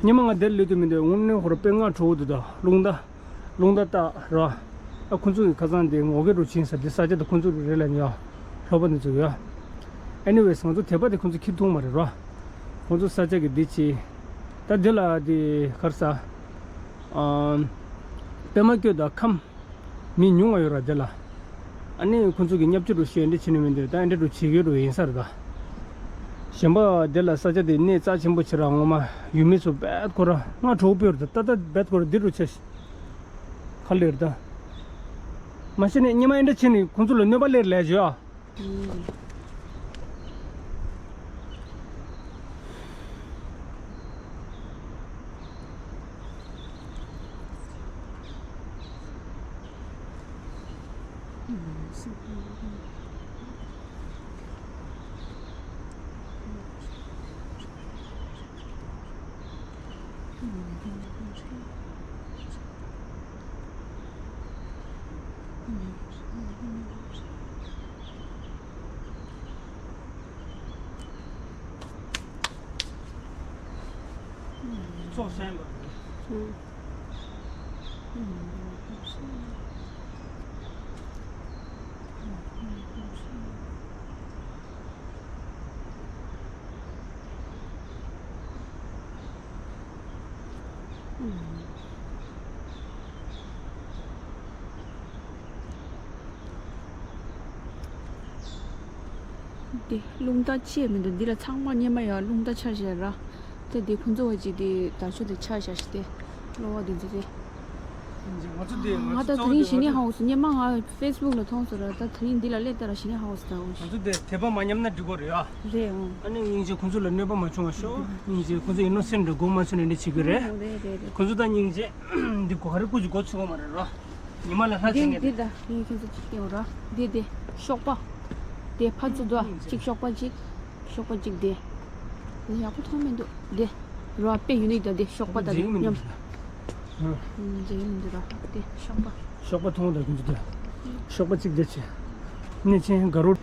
ཉི་མ་ང་དེར་སླེབས་དུས་མི་འདོད་དངོས་གནས་ཧོར་དཔེ་ང་གྲོགས་འདུག་ད་རླུང་རྟ། རླུང་རྟ་རྟགས་ར། ཨ་ཁོང་ཚོ་གི་ཁ་སང་དེ་ངོ་རྒོལ་རུ་ཕྱིན་ས་དེ་ས་ཆ་དེ་ཁོང་ཚོ་རུ་རེད་ལ་ཉོ། ལྷོ་པ་འདི་ཚོ་ཡོད། Anyways ང་ཚོ་དད་པ་དེ་ཁོང་ཚོ་ཁྱེར་ཐུབ་མ་རེད་ར། ཁོང་ཚོ་ས་ཆ་གི་འདི་ཆེ། ད་འདི་ལ་དེ་གར་ས། ཨམ། པད་མ་སྐྱོ་དང་ཁམས། མི་ཉུང་བ་ཡོད་ར་དེ་ལ། ཨ་ནི་ཁོང་ཚོ་གི་བརྙས་བཅོས་རུ་ཤོད་འདི་བྱེད་ནི་མི་འདུག་ད་ཨེ་འདྲ་རུ་བྱེད་ཀྱི་རུ་ཡིན་ས་རེད་ད། གཞན་པ་དེ་ལ་ས་ཆ་དེ་གནས་རྩ་ཆེན་པོ་ཆེ་ར་ངོ་མ་ཡུལ་མི་ཚོ་རྦད་ཁོ་ར་ང་གྲོགས་པོ་ཡོད་རེད་ད་ད་རྦད་ཁོ་ར་འདི་རུ་ཆ་ཤི། ཁ་ལེར་ད། མ་གཞི་ནས་ཉི་མ་ཨེ་འདྲ་བྱེད་ནི་ཁོང་ཚོ་ལ་གནོད་པ་ལེར་ལས་བྱོས་ཨ། ཚོགས་གསན་པ། ཨུ། ཨུ། འདི་རླུང་རྟ་ཅི་ཡང་མི་འདུག་འདི་ལ་ཚང་མ་སྙེ་མ་ཡ་རླུང་རྟ་ཆགས་བཞག་ར། ད་འདི་ཁོང་ཚོ་བ་ཅིག་འདི་དར་ལྕོག་དེ་ཆགས་བཞག་ཤི་སྟེ། གློ་བ་འདི་འདི་རེད། ང་ཚོ་དེ་རིང་གཞི་ནས་ཧ་གོ་སོང་། སྙེ་མ་ང་ཕེ་སི་བུག་ལ་མཐོང་སོང་ར། ད་དེ་རིང་འདི་ལ་སླེབས་ད་ར་གཞི་ནས་ཧ་གོ་སོང་། ད་འོ་ང་ཚོ་དེ་དད་པ་མ་ཉམས་ན་འགྲིག་གོ་རེད་ཨ། རེད་འོ། ཨ་ནི་སྙིང་རྗེ་ཁོང་ཚོ་ལ་གནོད་པ་མ་བྱུང་བ་ཤོག་སྙིང་རྗེ་ཁོང་ཚོ་ཡིན་ནོ་སེམས་འདྲ་སྒོ་མ་ཚོས་ནས་འདི་བྱེད་ཀྱི་རེད། རེད་རེད། ཁོང་ཚོ་ད་སྙིང་རྗེ་འདི་གོ་ག་རེ་སྐུ་ཅིག་གོ་ཚུགས་གོ་མ་རེད་རོ། ཉི་མ་ལ་ལྷ་འདི་བྱེད་ངེས་འདི་རེད། ད་ངས་ཁྱོད་ཚོ་ཅིག་སྟེར་ར། འདི་འདི་གཤོག་པ། དེ་ཕར་ཚུར་དུ་ཅིག་གཤོག་པ་ཅིག་གཤོག་པ་གཅིག་དེ། དེ་ཡག་པོ་མཐོང་མི་འདུག་དེ། རོ་དཔེ་ཡུ་ནིག་དང་དེ་གཤོག་པ་དང་མཉམ། མཇལ་ཡུ་མི་འདུག་ར། དེ་གཤོག་པ། གཤོག་པ་མཐོང་དང་ཁྱོད་ཚོ་དེ། གཤོག་པ་གཅིག་དེ་ཆེ། གནས་ཆེན་དགའ་རོ།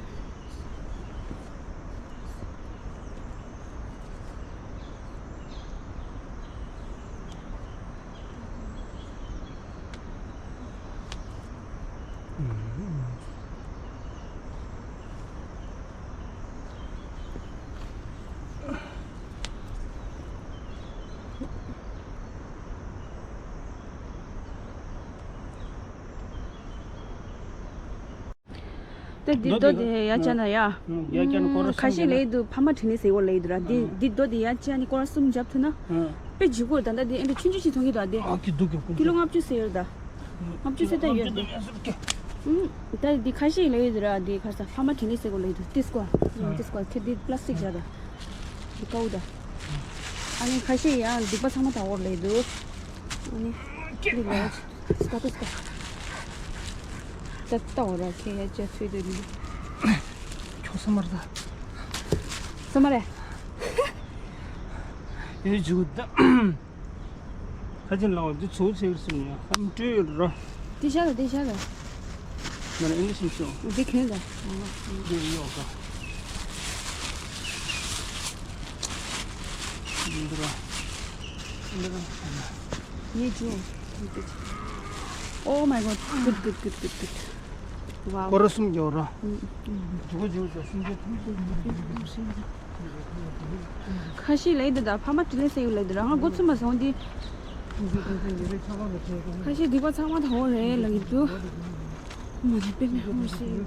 ད་འདི་རྡོ་དེ་ཡ་བྱས་ན་ཡ། ཡ་བྱས་ན་སྐོར་ར་ཁ་ཤས་ལས་འདུག་ཕ་མ་དྲིན་ལས་ཟེར་བ་ལས་འདུག་ར། འདི་འདི་རྡོ་དེ་ཡ་བྱས་ནི་སྐོར་ར་གསུམ་བརྒྱབ་ཐུབ་ན། དཔེ་འཇུག་གོ་ད་ལྟ་འདི་ཨེ་འདྲ་ཆུང་ཆུང་ཞིག་མཐོང་གི་འདུག་འདི། ཨ་ཀི་འདུག་གི་ཀི་ལོ་ལྔ་བཅུ་ཟེར་ཡོད་ད། ལྔ་བཅུ་ཟེར་ད་ཡོད་འདི། ད་འདི་ཁ་ཤས་ལས་འདུག་ར། འདི་ཁ་ས་ཕ་མ་དྲིན་ལས་ཟེར་བ་ལས་འདུག་དེ་སྐོར་དེ་སྐོར་ཁྱེད་འདི་པ་ལ་སི་ཊིག་བཞག་ད། འདི་ཀའུ་ད། ཨ་ནི་ཁ་ཤས་ཡང་སྡིག་པ་ཚང་མ་ད་འོར་ལས་འདུག་ཨ་ནི་འདི་ལས། སྐ་ཏོ་སྐ། ད་ལྟ་འོ་ར་ཁེ་ཡ་ཅ་ཚོད་དེ་རེད། ཁྱོད་ས་མར་ད། ས་མ་རེད། ཡོད་ཇུ་ད། ཁ་ཅན་ལའོ་འདི་ཚོ་ཚེ་རེད་སུ་ཉ་ཁམ་སྤྲོད་ཡོད་ར། འདི་ཤ་ད་འདི་ཤ་ད། ང་ལ་ཨིན་ལི་ཤི་མི་ཤེས། འདི་ཁེ་ད། འདི་ཡོད་ག་འདི་ར། འདི་ར། ཡེ་ཇོ། Oh my god. Good, good, good, good, good. Wow. སྐོར་ར་གསུམ་རྒྱག་ར། ཇོ་ཇོ་ཇོ་སུམ་ཇོ་ཐུང་ཐུང་། ཁ་ཤས་ལས་འདི་ད་ཕ་མ་དྲིན་ལས་ཟེར་ཡོད་ལས་འདི་ར་ང་མགོ་ཚོད་མ་སོང་འདི། ཁ་ཤས་སྡིག་པ་ཚང་མ་དང་པོ་རེད་ལ་ཡིན་དུ། མ་ནི་པེ་མེ་ཧོ་ཤི།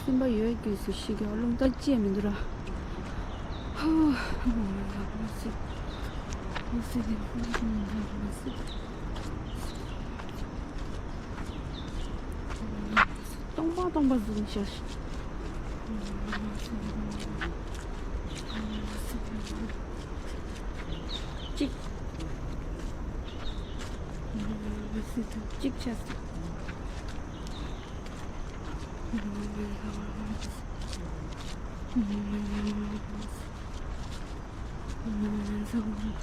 སེམས་པ་ཡོད་རྒྱུ་ཟེར་ཤི་གི་རླུང་རྟ་ཅི་ཡང་མི་འདུག་ར། ཧ། སྟོང་པ་སྟོང་པ་ཟུག་ཤར། གཅིག་གཅིག་ཆགས་སོང་།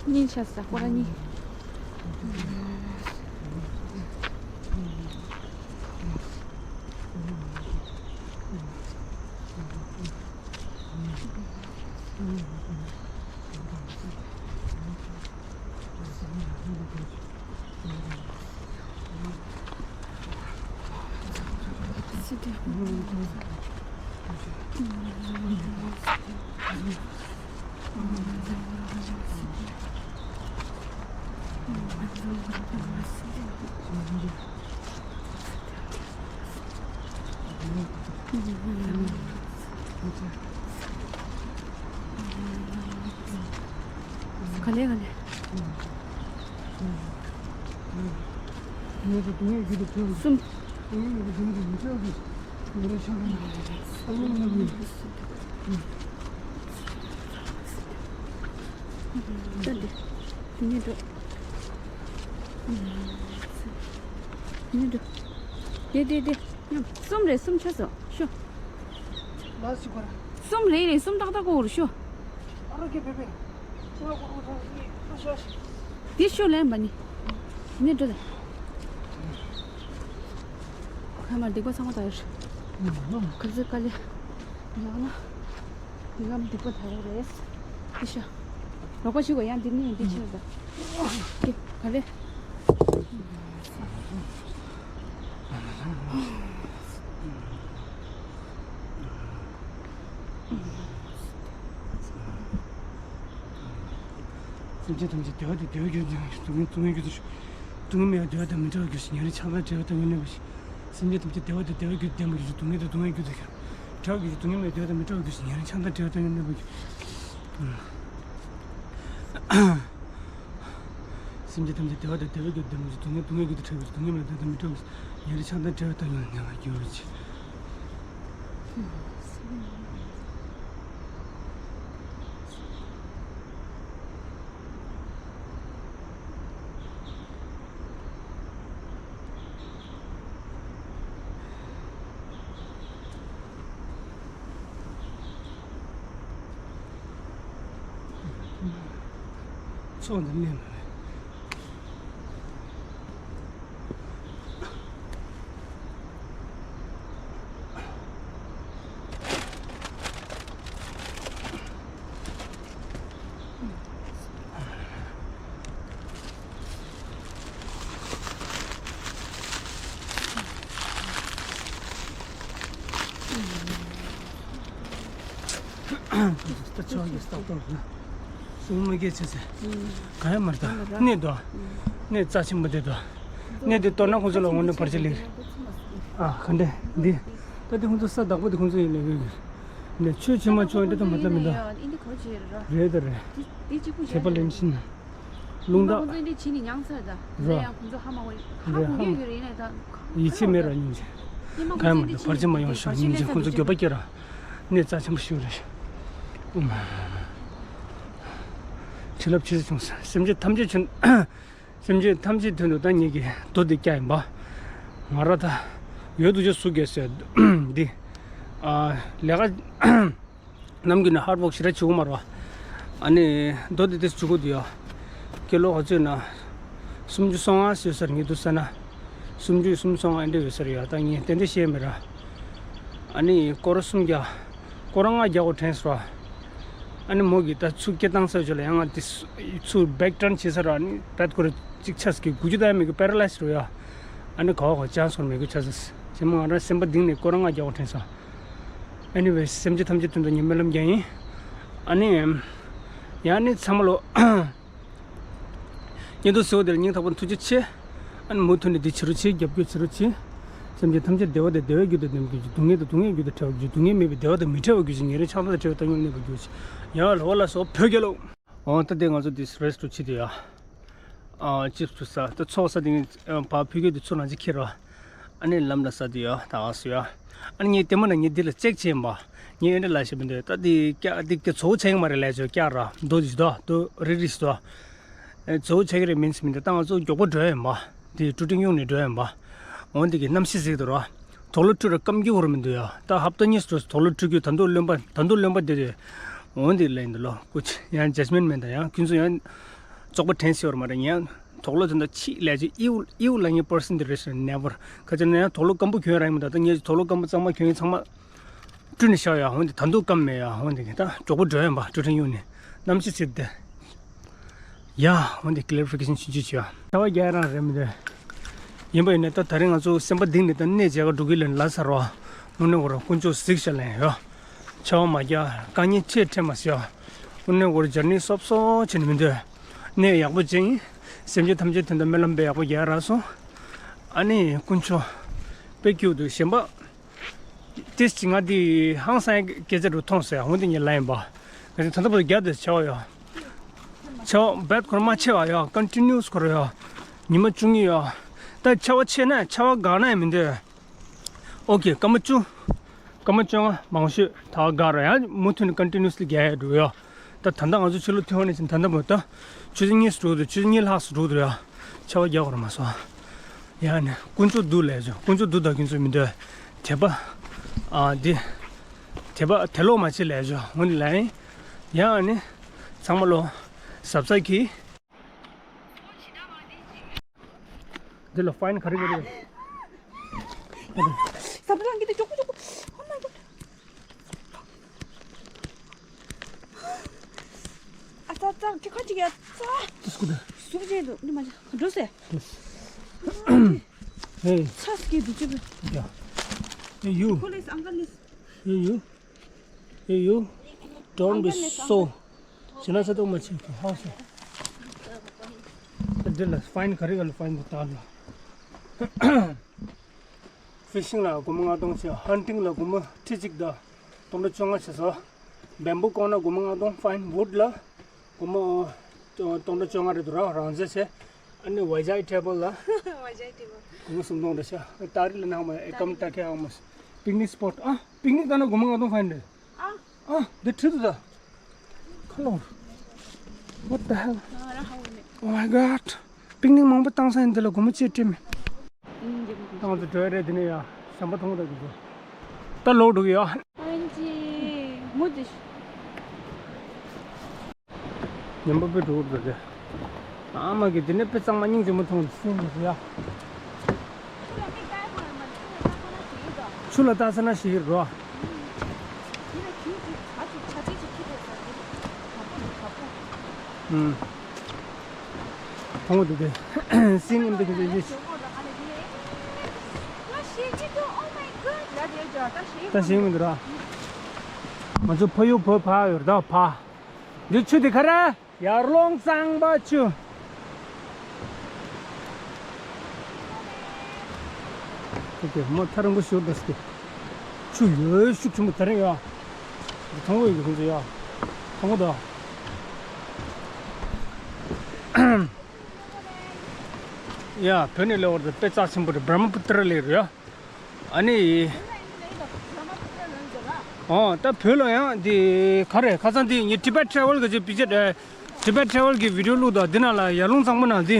གཉིས་ཆ་ས་ཁོ་ར་གཉིས། ག་ལེ་ག་ལེ། གསུམ། ད་འདི། འདི་ནས་འགྲོ། འདི་ནས་འགྲོ། འདི་འདི་འདི། གསུམ་རེད། གསུམ་ཆགས་སོང་། ཤོ། ལ་སི་ཁོ་ར། གསུམ་རེད་རེད། གསུམ་ཏག་ཏག་གོ་རུ་ཤོ། ཨ་རོ་ཀེ་པེ་པེ། ཤོ་ལ་གོ་རུ་ཐོང་ཡེ་ཤོ་ཤོ། འདི་ཤོ་ལེན་པ་ནི། འདི་ནས་འགྲོ་ད། ཁ་མར་འདི་གོ་ཚང་མ་ད་ཡོད། ཁབ་ཟི་ཀ་ལེ། ཡང་ན། འདི་གམ་འདི་པོ་ད་ཡོད་རེད། འདི་ཤ། རོགས་པ་ཞིག་གོ་ཡང་འདི་ནི་འདི་ཕྱིར་ད། འདི་ག་ལེ། སེམས་ཅན་ཐམས་ཅད་བདེ་བ་དང་བདེ་བའི་རྒྱུར་འཛིན་པ་ཡི། སྡུག་བསྔལ་སྡུག་བསྔལ་རྒྱུ་དང་། སྡུག་བསྔལ་མེད་པ་བདེ་བ་དང་མི་འབྲལ་བའི་རྒྱུ་ཞིག་ཉེ་རིང་ཆགས་སྡང་བྲལ་བ་དང་ཡོང་ནུས་པ་ཞིག་སེམས་ཅན་ཐམས་ཅད་བདེ་བ་དང་བདེ་བའི་རྒྱུ་ལྡན་པ་ཡིན་ཞིང་། སྡུག་བསྔལ་དེ་སྡུག་བསྔལ་མེད་པ་བདེ་བ་དང་མི་འབྲལ་བའི་རྒྱུ་ཞིག་ཉེ་རིང་ཆགས་སྡང་བྲལ་བ་དང་ཡོང་ནུས་པ་ཞིག་སེམས་ཅན་ཐམས་ཅད་བདེ་བ་དང་བདེ་བའི་རྒྱུ་ལྡན་པ་ཡིན་ཞིང་། སྡུག་བསྔལ་དེ་སྡུག་བསྔལ་མེད་པ་བདེ་བ་དང་མི་འབྲལ་བའི་རྒྱུ་ཞིག་ཉེ་རིང་ཆགས་སྡང་བྲལ་བ་དང་ཡོང་ནུས་པ་ཞིག་ཚོགས་འདི་སྨན་མ་རེད། ད་ཆོག་གི་སྟག་ཏོག་ན། སུ་མི་སྐད་ཆ་ཟེར། ག་ཡ་མར་ད། གནས་དོ། གནས་རྩ་ཆེན་པོ་དེ་དོ། གནས་དེ་གཏོར་ན་ཁོང་ཚོ་ལ་དངོས་གནས་བར་ཆད་ལེགས། ཨ་ག་འདྲ་འདི། ད་དེ་ཁོང་ཚོ་ས་བདག་པོ་དེ་ཁོང་ཚོ་ཡིན་ལེ་གི། འདི་ཆོས་ཆེན་མ་ཆོས་འདི་ད་མ་ད་མི་ད། རེད་ད་རེད། དེ་གཅིག་པུ་བྱས་པ་ལེན་ཕྱིན་ན། རླུང་རྟ། ཁོང་ཚོ་འདི་བྱིས་ནས་མྱངས་ཚར་ད། རེད། ཡང་ཁོང་ཚོ་ཧ་མ་གོ་ཧ་གོ་རྒྱུ་ཡོད་རེད་ཡིན་ནའི་ད། ཡིད་ཆེས་མེད་ར་སྙིང་རྗེ། ཉི་མ་ག་ཡ་མ་འདི་བར་ཆད་མ་ཡོང་ཤོག་སྙིང་རྗེ། ཁོང་ཚོ་འགྱོད་པ་སྐྱེ་ར། གནས་རྩ་ཆེན་པོ་ཞིག་རེད། བྱིན་རླབས་ཆེ་ས་བྱུང་ས། སེམས་ཅན་ཐམས་ཅད་བྱིན། སེམས་ཅན་ཐམས་ཅད་དོན་དུ་ད་ངེད་ཀྱི་རྡོ་འདི་བཀྱག་ཡིན་པ། ང་ར་ད། ཡོད་དུ་ཅོ་སུ་གེ་ཟེར། འདི། ཨ། ལས་ཀ། ནམ་རྒྱུན་ནས་ཧར་ཌི་ཝོག་ཞེ་དྲག་བྱེད་དགོས་མ་རེད་བ། ཨ་ནི་རྡོ་དེ་དེ་བྱེད་དགོས་འདུག་ཡ། ཀི་ལོ་ག་ཚོད་ན། སུམ་ཅུ་སོ་ལྔ་ཡོད་ས་རེད། ངས་འདུག་ཟེར་ན། སུམ་ཅུ་སུམ་ཅུ་སོ་ལྔ་ཨེ་འདྲ་ཡོད་ས་རེད་ཡ། ད་ངས་ཏན་ཏན་ཤེས་མེད་ར། ཨ་ནི་སྐོར་ར་གསུམ་རྒྱག་སྐོར་ར་ལྔ་རྒྱག་དགོས་དྲན་སོང་ར། ཨ་ནི་མོ་གིས་ད་ཚུར་སྐད་བཏང་ས་ཡོད་ཆོག་ལ་ཡང་ང་དེ་ཚུར་བེག་ཊརན་བྱེད་ས་ར། ཨ་ནི་བེད་ཁོ་ར་གཅིག་ཆགས་ཀྱི་དགུ་བཅུ་ད་ཡ་མེད་གི་པེ་ར་ལའི་སི་རུ་ཡ། ཨ་ནི་ག་བ་ག་ཅང་སོར་མེད་གི་ཆགས་ས། བྱས་མ་ང་རང་སེམས་པ་གཏིང་ནས་སྐོར་ར་ལྔ་རྒྱག་དགོས་དྲན་སོང་། Anyway, སེམས་ཅན་ཐམས་ཅད་དོན་དུ་ངས་སྨོན་ལམ་རྒྱག་ཡིན། ཨ་ནི། ཡང་ནི་ཚང་མ་ལོ། ཉིན་ཐོ་ཟེར་བ་དེར་སྙིང་ཐག་པ་ཐུགས་རྗེ་ཆེ། ཨ་ནི་མུ་མཐུད་ནས་འདི་བྱེད་རོགས་བྱེད། རྒྱབ་སྐྱོར་བྱེད་རོགས་བྱེད། སེམས་ཅན་ཐམས་ཅད་བདེ་བ་དང་བདེ་བའི་རྒྱུ་དང་ལྡན་པའི་རྒྱུ། སྡུག་བསྔལ་རྒྱུ་དང་བྲལ་བའི་རྒྱུ། སྡུག་བསྔལ་མེད་པའི་བདེ་བ་དང་མི་བྲལ་བའི་རྒྱུ་ཞིག་ཉེ་རིང་ཆགས་སྡང་དང་བྲལ་བའི་ཐབས་ཡོང་གནས་པའི་རྒྱུ་ཞིག་ཡ་ལ་བ་ལ་སོགས་བོད་རྒྱལ་ལོ། འོ་ད་དེ་ང་ཚོ་དེ་རེ་སི་ཊི་རུ་བྱེད་དེ་ཡ། ཨ་ཅིབ་སུ་ཟ། ད་ཚོགས་ས་དེ་ངས་བ་ཕུལ་གྱི་དེ་ཚུར་ནང་ཅིག་ཁྱེར་རོ། ཨ་ནི་ལམ་ལ་ས་དེ་ཡ་ད་ག་སུ་ཡ། ཨ་ནི་ངས་ལྟད་མོ་ན་ངས་འདི་ལ་ཅེག་བྱས་ཡིན་པ། ངས་ཨེ་འདྲ་ལ་ཞེས་པ་འདི་ད་དེ་ཀྱ་དེ་ཀྱ་བཟོ་བོ་ཆ་ཡིན་མ་རེད་ལས་ཆོག་ཀྱ་ར་རྡོ་ཞིག་དོ་རྡོ་རི་རི་ཞིག་དོ། ཨེ་བཟོ་བོ་ཆ་གི་རེད་མིན་སི་མིན་དེ་ད་ང་ཚོ་མགྱོགས་པོ་འགྲོ་ཡིན་པ། དེ་ཀྲུ་ཀྲིང་གཡུག་ནས་འགྲོ་ཡིན་པ། འོ་འདི་གི་གནམ་གཤིས་གཟིགས་དུ་ར། དུག་ལོག་འཁྲུད་ར་སྐམ་རྒྱུ་བོ་ར་མི་འདུག་ཡ། ད་ཧབ་ཏ་གཉིས་སུ་དུག་ལོག་འཁྲུད་རྒྱུ་ད་དུང་རློན་པ་ད་དུང་རློན་པ་དེ་རེད། འོ་འདི་ལ་ཡིན་འདུག་ལོ། སྐུ་ཅི་ཡང་ཇ་སི་མིན་མེད་ད་ཡང་ཁྱོད་ཚོ་ཡང་བཙོག་པ་དྲན་སྲིད་བར་མ་རེད། ཡང་དུག་ལོག་དེ་འདྲ་ཆི་ལས་ཅི་ཨིའུ་ཨིའུ་ལ་ངའི་པར་སན་དེ་རེད་ཟེར་ནེ་བར་ག་ཅི་ན་ཡང་དུག་ལོག་སྐམ་པོ་གྱོན་ར་ཡིན་མ་ད་ད་ངས་དུག་ལོག་སྐམ་པོ་གཙང་མ་གྱོན་ཡིན་ཚང་མ། བཀྲུས་ནས་བཞག་ཡ། འོན་ཏེ་ད་དུང་སྐམ་མེད་ཡ། འོན་ཏེ་ད་མགྱོགས་པོ་འགྲོ་ཡིན་པ། ཀྲུ་ཁྲིན་གཡུག་ནས་གནམ་གཤིས་ཟེར་ཏེ། ཡ། འོན་ཏེ་ཀི་ལེ་རི་ཕི་ཀེ་ཤན་ཆུང་ཆུང་བྱོས་ཡ། ཆར་པ་རྒྱག་རང་རེད་མི་འདུག་ཡིན་པ་ཡིན་ན་ད་ད་རིང་ང་ཚོ་སེམས་པ་གཏིང་ནས་ད་གནས་མཇལ་ཁ་འགྲོ་གི་ལ་ལ་ཚར་བ། དངོས་གནས་ཁོ་རང་དཀོན་མཆོག་གཟིགས་ཤག་ལན་ཡོད། ཆར་པ་མ་རྒྱག་དཀའ་ངལ་ཆེ་འཕྲད་མ་སོང་། དངོས་གནས་ཁོ་རང་ཇར་ནི་སོབ་སོབ་བྱས་ནས་མི་འདོད། གནས་ཡག་པོ་ཅིག་ཡིན། སེམས་ཅན་ཐམས་ཅད་དོན་དུ་སྨོན་ལམ་དཔེ་ཡག་པོ་རྒྱག་རག་སོང་། ཨ་ནི་དཀོན་མཆོག་དཔེ་སྐྱིད་འདུག་གཞན་པ། ཏིས་ཅི་ང་འདི་ཧང་སང་སྐད་ཆ་རུ་མཐོང་ཟེར་འོང་འདི་ཉིད་ལ་ཡིན་པ། ང་ཚོ་ད་ལྟ་བར་རྒྱ་དེ་ཆར་པ་ཡོད། ཆར་པ་བད་ཁོ་རང་མ་ཆེ་བ་ཡོད། ཀོན་ཊི་ནིའུ་སི་ཁོ་རང་ཡོད། ཉི་མ་བཅུ་གཉིས་ཡོད། ད་ཆར་པ་ཆེ་ན་ཆར་པ་འགག་ན་ཡང་མི་འདོད། ཨོ་ཁེ་སྐར་མ་བཅུ། སྐར་མ་བཅོ་ལྔ་མང་ཤོས་ད་འགག་ར་ཡང་མུ་མཐུད་ནས་ཀོན་ཊི་ནིའུ་སི་ལི་རྒྱག་ཡ་འགྲོ་ཡོད། ད་ད་ལྟ་ང་ཚོ་ཕྱི་ལོགས་ཐོན་ནས་ཕྱིན་ད་ལྟ་བར་དུ་ཆུ་ཚོད་གཉིས་སུ་འགྲོ་འདུག་ཆུ་ཚོད་གཉིས་ལྷག་སུ་འགྲོ་འདུག་ཡ། ཆར་པ་རྒྱག་གོ་ར་མ་སོང་། ཡང་ནི་དཀོན་མཆོག་འདུག་ལས་བྱུང་དཀོན་མཆོག་འདུག་ད་ཁྱོད་ཚོས་མི་འདོད། དད་པ། ཨ་འདི། དད་པ་དད་ལོག་མ་བྱེད་ལས་བྱུང་འོ་ནི་ལ་ཡིན། ཡང་ནི། ཚང་མ་ལོ། གཟབ་གཟབ་གྱིས། འདི་ལ་ཕའིན་ག་རེ་ག་རེ། གཟབ་གཟབ་གྱིས་དེ་མགྱོགས་པོ་མགྱོགས་པོ། Oh my god. ཨ་ཙ་ཙ་ཁྱི་ཁ་ཅིག་ཡ་ཙ། དུས་སྐུ་དེ། ཟུག་ཅན་འདུག་འདི་མ་བྱ་འགྲོ་སེ། དུས། ཧེ། ཚ་སྐྱེས་འདུག་ཅི་བུ། ཡ། ཧེ་ཡུ། ཁོ་ལེས་ཨང་ཀ་ལེས། ཧེ་ཡུ། ཧེ་ཡུ། Don't be so. ཇི་ན་ཚ་ཏོག་མ་ཆེ་གི་ཧ་སོ། འདི་ལ་ཕའིན་ག་རེ་ག་ལ་ཕའིན་དུ་བཏང་ལ། ཕི་ཤིང་ལ་སྒོར་མོ་ལྔ་སྟོང་བྱས། ཧན་ཊིང་ལ་སྒོར་མོ་ཁྲི་གཅིག་དང་སྟོང་ཕྲག་བཅོ་ལྔ་བྱས་སོ། བེམ་བུ་ཀོན་ལ་སྒོར་མོ་ལྔ་སྟོང་ཕའིན་ཝུཌ་ལ་སྒོར་མོ་སྟོང་ཕྲག་བཅོ་ལྔ་རེད་འདུག་ར་རང་བྱས་བྱས། ཨ་ནི་ཝའི་ཇའི་ཊེ་བལ་ལ་ཝའི་ཇའི་ཊེ་བལ་སྒོར་མོ་སུམ་སྟོང་རེད་ཤག་ཏ་རི་ལ་ནང་མ་ཨེ་ཀམ་ཏ་ཁེ་ཧང་མ་པིག་ནིག་སི་པོཊ། ཨ་པིག་ནིག་ལྟ་ན་སྒོར་མོ་ལྔ་སྟོང་ཕའིན་རེད། ཨ། ཨ། འདི་ཁྲིད་དུ་ད། ཁ་ལོ། What the hell? Oh my god. པིག་ནིག་མང་པོ་བཏང་ས་ཡིན་འདི་ལ་སྒོར་མོ་གཅིག་སྤྲད་མེད། ད་ང་ཚོ་འགྲོ་ཡ་རེད་འདི་ནས་ཡ། ཟམ་པ་མཐོང་ད་འདི་ཚོ། ད་ལོག་འགྲོ་གི་ཡ། ཨན་ཅི། མུ་དི། ཉམས་པ་དཔེ་འགྲོ་གི་འདུག་དེ། ཨ་མ་གི་འདི་ནས་དཔེ་གཙང་མ་སྙིང་རྗེ་མོ་མཐོང་འདི་སེམས་འདི་ཡ། ཆུ་ལ་ལྟ་ས་ན་ཞིག་རོ། ཨུམ། མཐོང་འདུག་དེ། སེམས་ཉམས་འདུག་གི་འདུག་ད་ཞིག་མི་འདུག་ར། ང་ཚོ་ཕ་ཡུལ་བོད་ཕ་ཡུལ་ད་ཕ། འདི་ཆུ་དེ་ག་རེ། ཡར་ཀླུང་གཙང་པ་ཆུ། ཨོ་ཀེ་མོ་ཐག་རིང་པོ་ཞིག་འགྲོ་སྲིད། ཆུ་ཡོད་ཤུགས་ཆེན་པོ་དེ་རིང་ཡོད། འདི་མཐོང་གི་ཡོད་ཁོང་ཚོ་ཡོད། མཐོང་གི་འདུག་ཡ་བོད་ནས་སླེབས་པ་དེ་དཔེ་རྩ་ཆེན་པོ་རེད། བྷར་མ་པུ་ཏྲ་ལ་རེད་ཡ། ཨ་ནི། ཨོ་ད་བོད་ལ་ཡང་འདི་ག་རེ་ཁ་སང་འདི་ངས་Tibet Travel གི་ཅིག་པི་ཅར། Tibet Travel གི་བི་ཌི་ཡོ་བླུགས་དང་འདི་ནང་ལ་ཡར་ཀླུང་གཙང་པོ་ནང་འདི།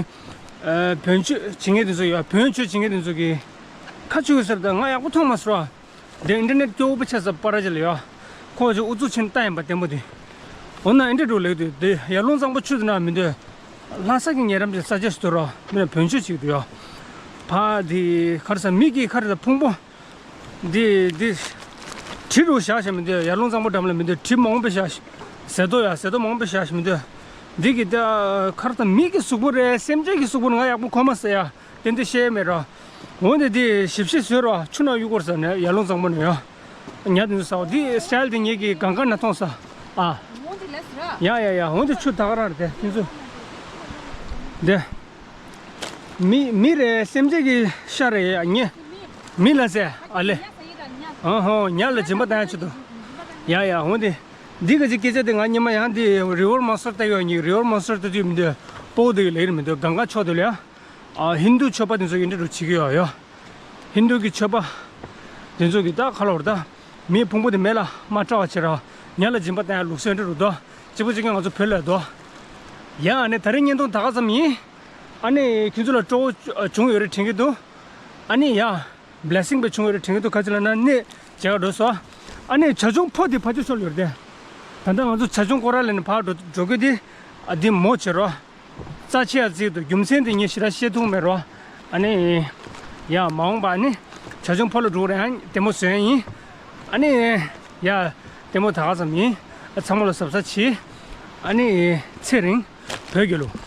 བོན་ཆོས་བྱེད་མཁན་དེ་ཚོ་ཡོད། བོན་ཆོས་བྱེད་མཁན་དེ་ཚོ་གི་ཁ་ཆུ་ཟེར་ད་ང་ཡག་པོ་མཐོང་མ་སོང་། འདི་ཨིན་ཊར་ནེཊ་སྐྱོ་བོ་ཆགས་ས་པར་ཅི་ལ་ཡོད། ཁོ་ཅིག་ཨུ་ཚུགས་ཆེན་ལྟ་ཡིན་པ་བདེན་པོ་དེ། འོ་ན་ཨིན་ཊར་འགྲོ་ལེགས་དུས་དེ་ཡར་ཀླུང་གཙང་པོ་ཆུ་དེ་ན་མི་འདོད། ལྷ་ས་གི་ཉེ་འགྲམ་གྱི་ས་ཆ་ཞིག་ཏུ་རོ་མི་ན་བོན་ཆོས་ཅིག་ཏུ་ཡོད། ཕ་དེ་ཁར་ས་མི་གི་ཁར་ས་ཕུང་པོ། འདི་འདི། གྲི་རུ་བཞག་ཞིག་མི་འདོད། ཡར་ཀླུང་གཙང་པོ་འགྲམ་ལ་མི་འདོད། གྲི་མང་པོ་བཞག་ཞིག་ཟེ་ཏོ་ཡ་ཟེ་ཏོ་མང་པོ་བཞག་ཞིག་མི་འདོད། འདི་གི་ད་ཁར་ས་མི་གི་གཟུགས་པོ་རེད་སེམས་ཅན་གྱི་གཟུགས་པོ་ང་ཡག་པོ་གོ་མ་སོང་ཡ། དེ་འདི་ཤེས་མེད་རོ། འོན་ཏེ་འདི་ཞིབ་ཞིབ་བཟོས་རོ་ཆུ་ནང་གཡུག་སྐོར་ཟ་ནས་ཡར་ཀླུང་གཙང་པོ་ནས་ཡོ། ཉ་དེ་ཚོ་ཟ་འོ་འདི་སི་ཊའིལ་དེ་ངེད་ཀྱི་གང་ག་ན་མཐོང་ས། ཨ། ཡ་ཡ་ཡ་འོན་ཏེ་ཆུ་ད་ག་རང་རེད་དེ་ཁྱེད་ཚོ། འདི། མི་མི་རེད་སེམས་ཅན་གྱི་ཤ་རེད་ཡ་ཉེ། མི་ལ་ཟེ་ཨ་ལེ། ཨ་ཧོ་ཉ་ལ་སྦྱིན་པ་བཏང་ཡ་ཆུ་དུ། ཡ་ཡ་འོན་ཏེ། འདི་ག་ཅིག་སྐད་ཆ་དེ་ང་ཉི་མ་ཡང་འདི་རི་ཝར་མོན་སི་ཊར་ལྟ་ཡོད་ཉིག་རི་ཝར་མོན་སི་ཊར་ལྟ་དུས་མི་འདུག་སྤོ་བོ་དེ་ལེགས་རེད་མི་འདུག་གང་ག་ཕྱོགས་དེ་ལ་ཡ། ཨ་ཧིན་དུ་ཆོས་པ་དེ་ཚོ་ཡིན་འདྲ་རུ་བྱེད་ཀྱི་ཡོད་ཡོ། ཧིན་དུ་གི་ཆོས་པ་དེ་ཚོ་གི་ད་ཁ་ལོ་ར་ད་མིའི་ཕུང་པོ་དེ་མེ་ལ་མ་སྤྲ་བ་བྱེད་ར་ཉ་ལ་སྦྱིན་པ་བཏང་ཡ་ལུགས་སྲོལ་འདྲ་རུ་དོ་གཅིག་པོ་གཅིག་གི་ང་ཚོ་བོད་ལ་དོ། ཡ་ཨ་ནི་ད་རིང་བརྙན་ཐུང་ད་ག་ཙམ་ཡིན། ཨ་ནི་ཁྱོད་ཚོ་ལ་སྤྲོ་བོ་བྱུང་ཡོད་རེད་དྲན་གྱི་འདུག་ཨ་ནི་ཡ། བི་ལེ་སིང་པའི་བྱུང་བའི་དྲན་གྱི་འདུག་ག་ཅི་ལ་ན་གནས་བྱེད་ག་འགྲོ་སོ། ཨ་ནི་བྱ་ཆུང་ཕོ་དེ་ཕ་ཆུ་ཤོར་ཡོད་དེ། ད་ལྟ་ང་ཚོ་བྱ་ཆུང་སྐོར་ར་ལེན་ཕར་འགྲོ་འགྲོ་གི་དེ། ཨ་དེ་མོ་བྱེད་རོ། རྩ་ཆེ་ཡ་རྩིས་འདུག་རྒྱུ་མཚན་དེ་ངས་ཞེ་དྲག་བཤད་ཐུབ་མེད་རོ། ཨ་ནི། ཡ་མ་འོངས་པ་ཨ་ནི། བྱ་ཆུང་ཕོ་ལ་འགྲོ་རེད་ཨ་ནི་ལྟད་མོ་བཟོ་ཡ་ཡིན། ཨ་ནི། ཡ། ལྟད་མོ་ད་ག་ཙམ་ཡིན། ཨ་ཚང་མ་ལ་གཟབ་གཟབ་བྱེད། ཨ་ནི། ཚེ་རིང་། བོད་རྒྱལ་ལོ།